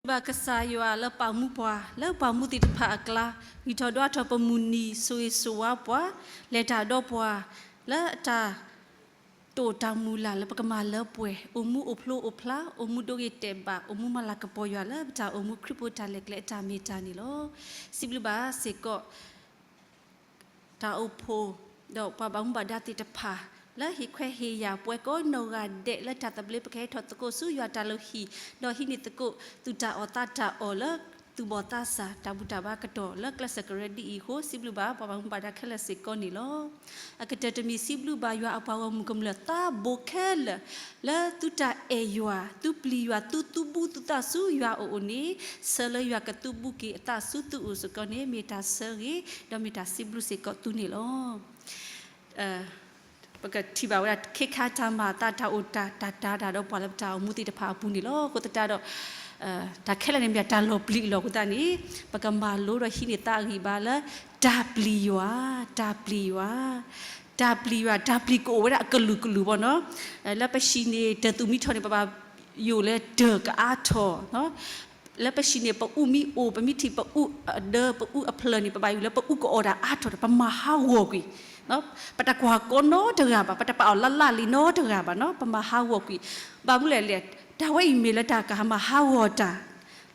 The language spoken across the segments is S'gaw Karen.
ဘၣ်ကစၢ်ယွၤလၢပာ်မူပှၤ လၢပှၤမူသ့ၣ်တဖၣ်အကျါ, ဂံၢ်ထီၣ်ဒွးထီၣ်ပမုၢ်နံၤ ဆိၣ်ဂ့ၤဆိၣ်ဝါပှၤ, လဲၤတၢ်ဒီးပှၤ လၢအတၢ်တိာ်တၢ်မုၢ်လၢ်လၢပကမၤလၢပှဲၤ, အိၣ်မူအိၣ်ဖျိအိၣ်ဖျါ, အိၣ်မူဒိဂ့ၤတဲာ်ဘၣ်, အိၣ်မူမၤလၤကပီၤယွၤလၢပတၢ်အိၣ်မူခရံာ်ဖိတၢ်လဲၤကျဲအတၢ်မ့ၢ်တၢ်န့ၣ်လီၤ. စံးဘျုးဘၣ်စ့ၢ်ကီး တၢ်အိၣ်ဖှိၣ် ဒီးပှၤဘၣ်မူဘၣ်ဒါသ့ၣ်တဖၣ် လၢဟ့ၣ်ခွဲးဟ့ၣ်ယာ်ပဝဲကိးနီၢ်ဂၤဒဲး လၢတၢ်သဘျ့ပကဟဲထီၣ်သကိးဆူယွၤတၢ်လုၢ်ဟံၣ် ဒီးဟံးန့ၢ်သကိးသုတၢ်အီၣ်သးတၢ်အီၣ်လၢသူၣ်ဘီၣ်သးစၢ် တၢ်ဘူၣ်တၢ်ဘါကတီၢ်လၢကျဲးစၢးကရၢဒ်အံၤအဃိ စံးဘျုးဘၣ်ပှၤဘၣ်မူဘၣ်ဒါခဲလၢာ်စ့ၢ်ကီးန့ၣ်လီၤ. အကတၢၢ်တမံၤ စံးဘျုးဘၣ်ယွၤအပှၤဂီၢ်မုၢ်ကမျၢၢ်သးဘိခဲလၢာ် လၢသုတၢ်အဲၣ်ယွၤ သုပျံၤယွၤ သုသူဘူးသုသးဆူယွၤအအိၣ်န့ၣ် ဆၢလၢယွၤကသူဘူးက့ၤအသးဆူသုအိၣ်စ့ၢ်ကီးန့ၣ် မ့ၢ်တၢ်ဆၢဂ့ၤ ဒီးမ့ၢ်တၢ်စံးဘျုးစ့ၢ်ကီးသုန့ၣ်လီၤ. ပကထံၣ်ဘၣ်ဝဲဒၣ် ခ့ခါတၢ်မၤအသး တၢ်အိၣ်တၢ် တၢ်တာ်တၢ်ဒီးပှၤလၢပတၢ်အိၣ်မူသ့ၣ်တဖၣ်အပူၤန့ၣ်လီၤ. အဃိသတးဒီး တၢ်ခဲလၢာ်န့ၣ်မ့ၢ်တၢ်လီၤပျံၤအလီၢ်အဃိသတးန့ၣ် ပကမၤလိဒီးဟံးန့ၢ်သးအဂံၢ်ဘါလၢ တၢ်ပျံၤယွၤ, တၢ်ပျံၤယွၤ, တၢ်ပျံၤယွၤ, တၢ်ပျံၤယွၤတၢ်ပျံၤကအိၣ်ဝဲဒၣ်အကလုာ်ကလုာ်ဘၣ်နီၤ. လၢပဟံၣ်န့ၣ် တၢ်သူၣ်မံထီၣ်န့ၣ် ပဘၣ်ယိၣ်လၢတၢ်ကအါထီၣ် လၢပဟံၣ်န့ၣ် ပအူမံအိၣ် ပမ့ၢ်ထံၣ်ပအူအဒၢ ပအူအဖျၢၣ်န့ၣ် ပဘၣ်ယိၣ်လၢပအူကအီၣ်တၢ်အါထီၣ်ဒီး ပမၤဟးဂီၤကွံာ်, ပတကွၢ်ကီနီတဂၤဘၣ်, ပတပာ်အီၤလၢ်လၢ်လံနီတဂၤဘၣ်နီၤ, ပမၤဟးဂီၤကွံာ်. ဘၣ်မနုၤလဲၣ်, တၢ်ဝဲအံၤမ့ၢ်လၢတၢ်ကမၤဟးဂီၤတၢ်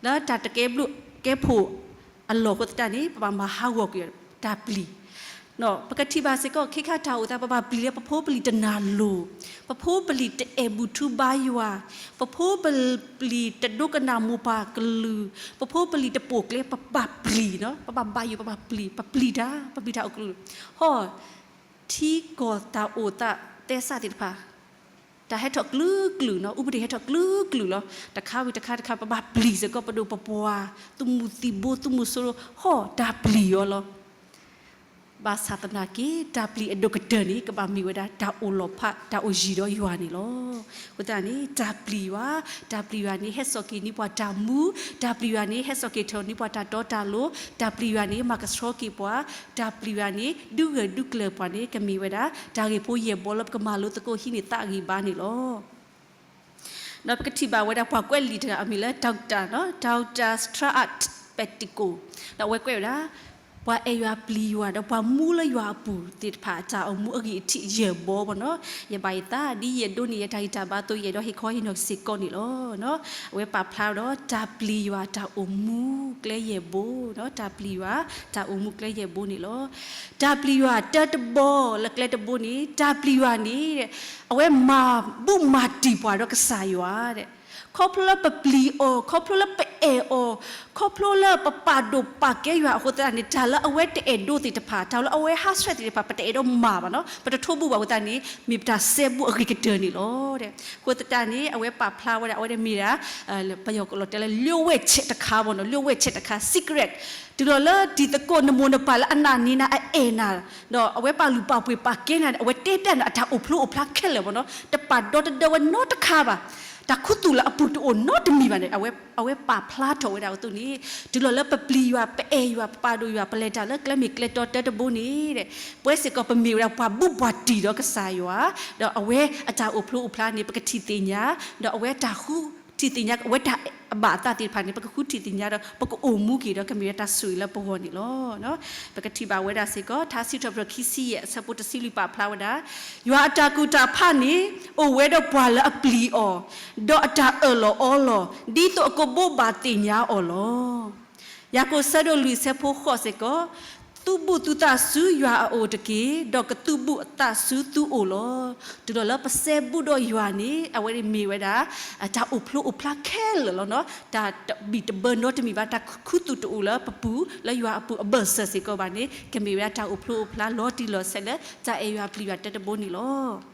လၢတၢ်တကဲဘျုးကဲဖှိၣ်အလီၢ်အဃိသတးန့ၣ် ပဘၣ်မၤဟးဂီၤကွံာ်တၢ်ပျံၤ ပကထံၣ်ဘၣ်စ့ၢ်ကီး ခ့ခါတၢ်အိၣ်သး ပဘၣ်ပျံၤလၢပဖိပလံၤတနၢ်လိၤ, ပဖိပလံၤတအဲၣ်ဘူၣ်ထူဘါယွၤ, ပဖိပလံၤတဒိကနၣ်မိၢ်ပၢ်ကလုၢ်, ပဖိပလံၤတပိာ်ကျဲ ပဘၣ်ပျံၤ, ပဘၣ်ဘၣ်ယိၣ် ပဘၣ်ပျံၤ, ပပျံၤတၢ်, ပပျံၤတၢ်အိၣ်ကလုာ်, ဟီၣ်, ထံကီၢ်တၢ်အိၣ်သးသဲစးသ့ၣ်တဖၣ် တၢ်ဟဲထီၣ်ကျူၤကျုာ်နီၤ, ဥပဒေဟဲထီၣ်ကျူၤကျုာ်လီၤ. တခါဝံၤတခါတခါ ပဘၣ်ပျံၤစ့ၢ်ကီး ပဒိၣ်ပပှၢ်, သုးမုၢ်သံၣ်ဘိ သုးမုၢ်စိရိၤ, ဟီၣ်, တၢ်ပျံၤအီၤလီၤ. ဘၣ်ဆၣ်သနာ်က့ တၢ်ပျံၤအဒိၣ်ကတၢၢ်န့ၣ် ကဘၣ်မ့ၢ်ဝဲဒၣ် တၢ်အိၣ်လီၤဖး တၢ်အိၣ်ယံၤဒီးယွၤန့ၣ်လီၤ. အဃိသတးန့ၣ် တၢ်ပျံၤယွၤ, တၢ်ပျံၤယွၤန့ၣ် ဟဲစိာ်က့ၤန့ၢ်ပှၤတၢ်မူ, တၢ်ပျံၤယွၤန့ၣ် ဟဲစိာ်က့ၤထီၣ်န့ၢ်ပှၤတၢ်တီတၢ်လိၤ, တၢ်ပျံၤယွၤန့ၣ် မၤကဆှီက့ၤပှၤ, တၢ်ပျံၤယွၤန့ၣ် ဒုးဂၢၢ်ဒုးကျၢၤပှၤန့ၣ် ကမ့ၢ်ဝဲဒၣ် တၢ်ဂ့ၢ်ဖိယဲၢ်ဘီလၢပကမၤလိသကိးဟံးန့ၢ်သးအဂံၢ်ဘါန့ၣ်လီၤ. ဒီးပကထံၣ်ဘၣ်ဝဲဒၣ်ပှၤကွဲးလံာ်တဂၤအမံၤလၢ Doctor နီၤ, Doctor Stuart Pettitson, ဒီးအဝဲကွဲးဝဲဒၣ် ပှၤအဲၣ်ယွၤပျံၤယွၤ ဒီးပှၤမူလၢယွၤအပူၤသ့ၣ်တဖၣ် တၢ်အိၣ်မူအဂံၢ်အထံးယဲၢ်ဘီဘၣ်နီၤ, ယဘၣ်ယသး ဒ်ယအဲၣ်ဒိးန့ၢ်ယတၢ်ဂံၢ်တၢ်ဘါအသိး ယအဲၣ်ဒိးဟ့ၣ်ခီဟ့ၣ်နီၤစ့ၢ်ကီးန့ၣ်လီၤ. အဝဲပာ်ဖျါဒီး တၢ်ပျံၤယွၤတၢ်အိၣ်မူကျဲယဲၢ်ဘိနီၤ, တၢ်ပျံၤယွၤတၢ်အိၣ်မူကျဲယဲၢ်ဘိန့ၣ်လီၤ. တၢ်ပျံၤယွၤတၢတဘီလၢကျဲတဘိန့ၣ် တၢ်ပျံၤယွၤန့ၣ် အဝဲမၤဘူၣ်မၤတံၢ်ပှၤဒီးကစၢ်ယွၤ, ခီဖျိလၢပပျံၤအီၤ ခီဖျိလၢပအဲၣ်အီၤ ခီဖျိလၢပပာ်ဒိၣ်ပာ်ကဲယွၤအဃိသတးန့ၣ် တၢ်လၢအဝဲတအဲၣ်ဒိးသ့ၣ်တဖၣ် တၢ်လၢအဝဲဟးဆှဲးသ့ၣ်တဖၣ် ပတအဲၣ်ဒိးမၤဘၣ်နီၤ, ပတထိးဘူၣ်ဘၣ်အဃိသတးန့ၣ် မ့ၢ်ပတၢ်စဲဘူးအဂ့ၤကတၢၢ်န့ၣ်လီၤ. အဃိသတးန့ၣ် အဝဲပာ်ဖျါဝဲဒၣ် အဝဲန့ၣ်မ့ၢ်ဒၣ် ပယီၤကလီၤတဲလၢ လၢဝဲဆဲးတခါဘၣ်နီၤ, လၢဝဲဆဲးတခါ secret, တုၤလီၤလၢတံၤသကိးနမိၢ်နပၢ်လၢအနာ်န့ၢ်နၤ အအဲၣ်နၤ ဒီးအဝဲပာ်လုၢ်ပာ်ပှ့ၤပာ်ကဲနၤန့ၣ် အဝဲတဲပျးနၤအတၢ်အိၣ်ဖျိအိၣ်ဖျါခဲလၢာ်ဘၣ်နီၤ, တပာ်ဒီတဒၢဝဲနီတခါဘၣ်, တၢ်ခူသူၣ်လၢအပူၤတအိၣ်နီတမံၤဘၣ်န့ၣ် အဝဲပာ်ဖျါထီၣ်ဝဲဒၣ်အသိးန့ၣ် တုၤလီၤလၢပပျံၤယွၤ ပအဲၣ်ယွၤ ပပာ်ဒိၣ်ယွၤ ပလဲၤတၢ်လၢကျဲမ့ၢ်ကျဲတီတၢတဘိန့ၣ် ပဝဲစ့ၢ်ကီးပမ့ၢ်ဝဲဒၣ်ပှၤဘူၣ်ပှၤတံၢ်ဒီးကစၢ်ယွၤ, ဒီးအဝဲအတၢ်အိၣ်ဖျိအိၣ်ဖျါန့ၣ် ပကထံၣ်သ့ၣ်ညါ, ဒီးအဝဲတၢ်ဃုထံၣ်သ့ၣ်ညါ အဝဲတၢ်အဘၣ်အသးသ့ၣ်တဖၣ်န့ၣ် ပကဃုထံၣ်သ့ၣ်ညါဒီး ပကအိၣ်မူက့ၤဒီးကမ့ၢ်ဝဲတၢ်ဆိၣ်ဂ့ၤလၢပဂီၢ်န့ၣ်လီၤ. ပကထံၣ်ဘၣ်ဝဲဒၣ်စ့ၢ်ကီး ထါစံးထီၣ်ပတြၢၤခံဆံယဲၢ် အဆၢဖိတဆံလွံၢ်ပာ်ဖျါဝဲဒၣ်, ယွၤအတၢ်ကူၣ်တၢ်ဖးန့ၣ် အိၣ်ဝဲဒီးပှၤလၢအပျံၤအီၤ, ဒီးအတၢ်အၢၣ်လီၤအီလီၤ ဒ်သိးအကဘိးဘၣ်သ့ၣ်ညါအီၤလီၤ. ယၤကိာ်ဆၢဒိၣ်လွံၢ်ဆၢဖိဃိးစ့ၢ်ကီး, သုးဘူးသုသးဆူယွၤအအိၣ်တက့ၢ်, ဒီးကသုးဘူးအသးဆူသုအိၣ်လီၤ. တုၤလီၤလၢပစဲဘူးဒီးယွၤန့ၣ် အဝဲန့ၣ်မ့ၢ်ဝဲဒၣ် တၢ်အိၣ်ဖျိအိၣ်ဖျါခဲလၢာ်လီၤနီၤ. တၢ်တဘံၣ်တဘၢနီတမံၤဘၣ်, တၢ်ခူသူၣ်တအိၣ်လၢပပူၤ လၢယွၤအပူၤအဘၢၣ်စၢၤစ့ၢ်ကီးဘၣ်န့ၣ် ကမ့ၢ်ဝဲဒၣ်တၢ်အိၣ်ဖျိအိၣ်ဖျါလီၤတံၢ်လီၤဆဲးလၢ တၢ်အဲၣ်ယွၤပျံၤယွၤတၢတဘိန့ၣ်လီၤ.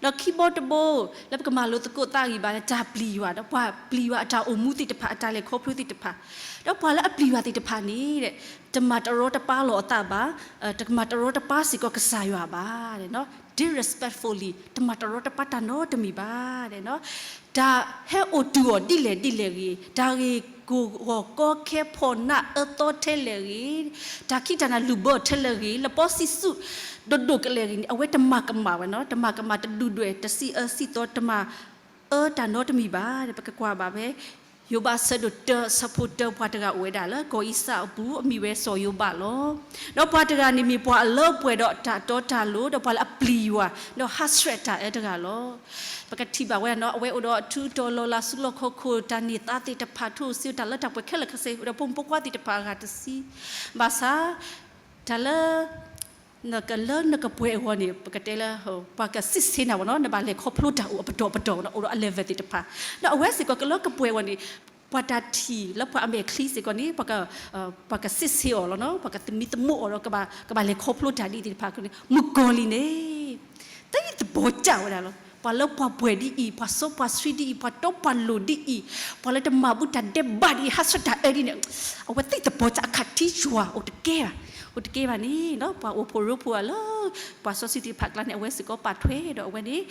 ဒီးခံဘီတဘိ လၢပကမၤလိသကိးသးဂံၢ်ဘါလၢတၢ်ပျံၤယွၤ ဒီးပှၤပျံၤယွၤအတၢ်အိၣ်မူသ့ၣ်တဖၣ် အတၢ်လဲၤခီဖျိသ့ၣ်တဖၣ်, ဒီးပှၤလၢအပျံၤယွၤသ့ၣ်တဖၣ်န့ၣ် တမၤတရီတပါလီၤအသးဘၣ်, တမၤတရီတပါစ့ၢ်ကီးကစၢ်ယွၤဘၣ်, disrespectfully တမၤတရီတပါတၢ်နီတမံၤဘၣ်. တၢ်ဟဲအိၣ်တုၤအီၤဒ်လဲၣ်ဒ်လဲၣ်ဂ့ၤ, တၢ်ဂ့ၢ်ကီၢ်ဂီၤကီခဲဖီၣ်နးအၢသီထဲလဲၣ်ဂ့ၤ, တၢ်ခံးတၢ်နၤလုၢ်ဘၢအီၤထဲလဲၣ်ဂ့ၤ, လပီဆံးဆူၣ်ဒိၣ်ဒိၣ်ကလဲာ်ဂ့ၤန့ၣ် အဝဲတမၤကမၣ်ဝဲနီၤ, တမၤကမၣ်တဒုၣ်ဒွဲၣ် တစံးအၢစံးသီ တမၤအၢတၢ်နီတမံၤဘၣ်. ပကကွၢ်ဘၣ်ဖဲ ယိၤဘးအဆၢဒိၣ်တၢ အဆၢဖိတၢ ပှၤတဂၤအိၣ်ဝဲဒၣ်လၢကီၢ်အံၣ်စရ့လးအပူၤ အမံၤဝဲစီၤယိၤဘးလီၤ. ဒီးပှၤတဂၤန့ၣ်မ့ၢ်ပှၤအလၢအပှဲၤဒီးတၢ်တီတၢ်လိၤ ဒီးပှၤလၢအပျံၤယွၤ ဒီးဟးဆှဲးတၢ်အၢတဂၤလီၤ. ပကထံၣ်ဘၣ်ဝဲဒၣ်နီၤ အဝဲအိၣ်ဒီးအထူးအတီၤလီၤလး ဆူလီၢ်ခီၣ်ခိၣ် တၢ်န့ၢ်သါသ့ၣ်တဖၣ် ထူၣ်စုတၢ်လၢတၢ်ပှဲၤခဲလၢာ်ခဲဆ့ အိၣ်ဒီးဖိမုၣ်ဖိခွါသ့ၣ်တဖၣ်အဂၤတဆံ ဘၣ်ဆၣ် တၢ်လၢ နကလၢနကပှဲၤအဂီၢ်န့ၣ် ပကတဲလၢ ပှၤကစံးဆ့နၤဘၣ်နီၤ နဘၣ်လဲၤခီဖျိတၢ်အိၣ်အပတီၢ်ပတီၢ်နီၤ အိၣ်ဒီးအ level သ့ၣ်တဖၣ် ဒီးအဝဲစ့ၢ်ကီးကလၢကပှဲၤအဂီၢ်န့ၣ် ပှၤတၢ်ထံၣ်လၢပှၤအမဲာ်ချံစ့ၢ်ကီးန့ၣ် ပှၤကစံးဆ့အီၤလီၤနီၤ ပှၤကသမံသမိးအီၤဒီး ကဘၣ်လဲၤခီဖျိတၢ်ဒ်သ့ၣ်တဖၣ်န့ၣ် မုၣ်ကီၤလံၢ်န့ၣ် သ့ၣ်သဘီၣ်တၢ်ဝဲဒၣ်လီၤ. ပှၤလၢပှၤပှဲၤဒ်အံၤ ပှၤစီပှၤဆှံဒ်အံၤ ပှၤတီပှၤလိၤဒ်အံၤ ပှၤလၢတမၤဘူၣ်တၢ်ဒဲးဘးဒ်အံၤ ဟးဆှဲးတၢ်အၢဒ်န့ၣ် အဝဲသ့ၣ်သဘီၣ်တၢ်အခးထံယွၤ အိၣ်တကဲဘၣ် အိၣ်တကဲဘၣ်န့ၣ် ပှၤအိၣ်ဖှိၣ်ရိဖှိၣ်အလၢ ပှၤစီဆှံသ့ၣ်တဖၣ်အကျါန့ၣ် အဝဲစ့ၢ်ကီးပာ်ထွဲဒီးအဝဲန့ၣ်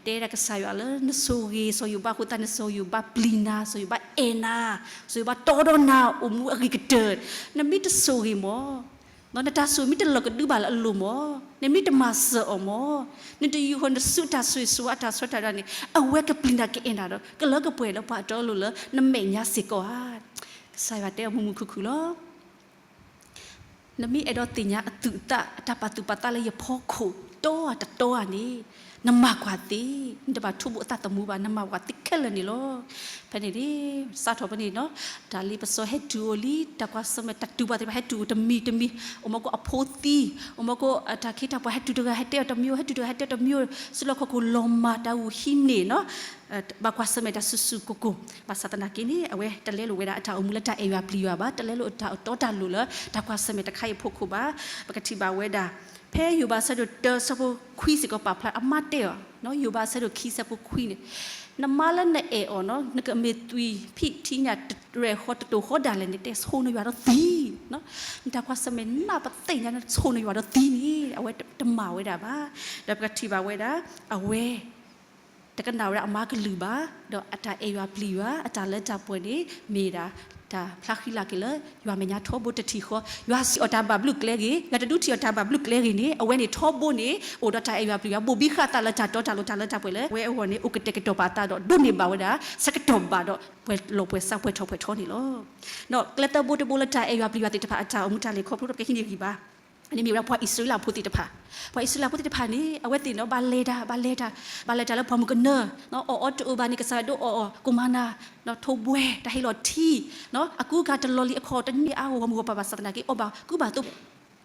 တဲဒၣ်ကစၢ်ယွၤလၢနဆိၣ်ဂ့ၤစီၤယိၤဘးအဃိသတးန့ၣ် စီၤယိၤဘးပျံၤနၤ စီၤယိၤဘးအဲၣ်နၤ စီၤယိၤဘးတီဒီးနၤ အိၣ်မူအဂ့ၤကတၢၢ် နမ့ၢ်တဆိၣ်ဂ့ၤမၢ် နတၢ်ဆိၣ်မ့ၢ်တလီၤကဒုဘၣ်လၢအလိၤမၢ်, နမ့ၢ်တမၤစၢၤအီၤမၢ်, နတယူာ်ဃီၤနစုတၢ်ဆိၣ်ဂ့ၤဆိၣ်ဝါအတၢ်ဆှၢတၢ်ဒၣ်န့ၣ် အဝဲကပျံၤနၤကအဲၣ်နၤဒီး ကလၢကပှဲၤလၢပှၤအတီအလိၤလၢနမဲာ်ညါစ့ၢ်ကီးဧါ. ကစၢ်ယွၤတဲအီၤမုာ်မုာ်ခုၣ်ခုၣ်လီၤ. နမ့ၢ်အဲၣ်ဒိးသ့ၣ်ညါအသူးအသၣ် အတၢ်ပာ်သူၣ်ပာ်သးလၢယဖီခိၣ် တီဧါတတီဧါန့ၣ် နမၤကွၢ်သ့, နတဘၣ်ထိးဘိးအသးသမူဘၣ်, နမၤကွၢ်သ့ခဲလၢာ်န့ၣ်လီၤ. ဖဲန့ၣ်န့ၣ် စးထီၣ်ဖဲန့ၣ်နီၤ တၢ်လ့ပစီဟဲတုၤအိၣ်လံ, တၢ်ကွၢ်ဆၢၣ်မဲာ်တၢ်တူၢ်ဘၣ်သ့ၣ်တဖၣ်ဟဲတုၤအိၣ်တမံၤတမံၤ, အိၣ်မၢ်ကိးအဖိသံ, အိၣ်မၢ်ကိးတၢ်ခ့တၢ်ပှၤဟဲတုၤတဂၤ ဟဲတဲအီၤတမံၤ, ဟဲတုၤတဂၤ ဟဲတဲအီၤတမံၤ, ဆူလီၢ်ခီၣ်ခိၣ်လီၤမၢ်တၢ်ဂုာ်ဟံးန့ၢ်နီၤ ဘၣ်ကွၢ်ဆၢၣ်မဲာ်တၢ်ဆူၣ်ဆူၣ်ကိၢ်ကိၢ်, ဘၣ်ဆၣ်သနာ်က့န့ၣ် အဝဲတလဲလိာ်ဝဲဒၣ်အတၢ်အိၣ်မူလၢတၢ်အဲၣ်ယွၤပျံၤယွၤဘၣ်, တလဲလိာ်တၢ်တီတၢ်လိၤလၢ တၢ်ကွၢ်ဆၢၣ်မဲာ်တခါအံၤအဖီခိၣ်ဘၣ်. ပကထံၣ်ဘၣ်ဝဲဒၣ် ဖဲယိၤဘးအဆၢဒိၣ်တၢအဆၢဖိခွံစ့ၢ်ကီးပာ်ဖျါအမါတဲအီၤ, ယိၤဘးအဆၢဒိၣ်ခံအဆၢဖိခွံန့ၣ်, နမါလၢနအဲၣ်အီၤနီၤ နကမ့ၢ်သွံၣ်ဖံးထံညၣ်တရဲၣ်ဃီတတိၤဃီဒၣ်လဲာ်န့ၣ် တဲဆိၣ်နယွၤဒီးသံ, နတၢ်ကွၢ်ဆၢၣ်မဲာ်နးပသ့ၣ်ညါ နဆိၣ်နယွၤဒီးသံန့ၣ် အဝဲတမၤဝဲဒၣ်ဘၣ်. ဒီးပကထံၣ်ဘၣ်ဝဲဒၣ် အဝဲ တကနၣ်ဝဲဒၣ်အမါကလုၢ်ဘၣ်, ဒီးအတၢ်အဲၣ်ယွၤပျံၤယွၤ အတၢ်လၢတၢ်ပှဲၤန့ၣ် မ့ၢ်ဒၣ် တၢ်ဖျါဃံလၤက့ၤလၢ ယွၤမဲာ်ညါထီဘိတထံၣ်ဃီ, ယွၤစံးအီၤတၢ်ဘၣ်ဘျုးကျဲဂ့ၤ, ယွၤတဒုးထံၣ်အီၤတၢ်ဘၣ်ဘျုးကျဲဂ့ၤန့ၣ် အဝဲန့ၣ်ထီဘိန့ၣ် အိၣ်ဒီးတၢ်အဲၣ်ယွၤပျံၤယွၤ ဘိၣ်ဘံဃာ်သးလၢတၢ်တီတၢ်လိၤ တၢ်လၢတၢ်ပှဲၤလၢ အဝဲအဂီၢ်န့ၣ် အိၣ်ကတဲာ်ကတီၤပာ်အသးဒီး ဒိးန့ၢ်ဘၣ်ဝဲဒၣ် ဆၢကတီၢ်ဘၣ်ဒီး ပှဲၤလီၤပှဲၤဆါပှဲၤထီၣ်ပှဲၤထီန့ၣ်လီၤ. ဒီးကျဲသၢဘိတဘိလၢတၢ်အဲၣ်ယွၤပျံၤယွၤသ့ၣ်တဖၣ်အတၢ်အိၣ်မူတၢ်လဲၤခီဖျိဒီးပကဟံးန့ၢ်ဂံၢ်ဘါ န့ၣ်မ့ၢ်ဝဲဒၣ်ပှၤအံၣ်စရ့လးဖိသ့ၣ်တဖၣ်, ပှၤအံၣ်စရ့လးဖိသ့ၣ်တဖၣ်န့ၣ် အဝဲသ့ၣ်နီၤ ဘၣ်လဲၤတၢ် ဘၣ်လဲၤတၢ် ဘၣ်လဲၤတၢ်လၢပှၢ်မုၢ်ကနၢ, အီၣ်အီတအိၣ်ဘၣ်န့ၣ် ကစၢ်ယွၤဒိးအီၣ်အီၤ ကိၣ်မၤနၤ, ထိးဘှဲ တၢ်ဟ့ၣ်လီၤထံ, အကူအကၤတလီၤလံ အခီၣ်တန့ၢ်အါဂီၢ် ဂီၢ်မုၢ်ဂီၢ်ပၤဘၣ်ဆၣ်သနာ်က့ အီၣ်ဘၣ်ကူဘၣ်သိ,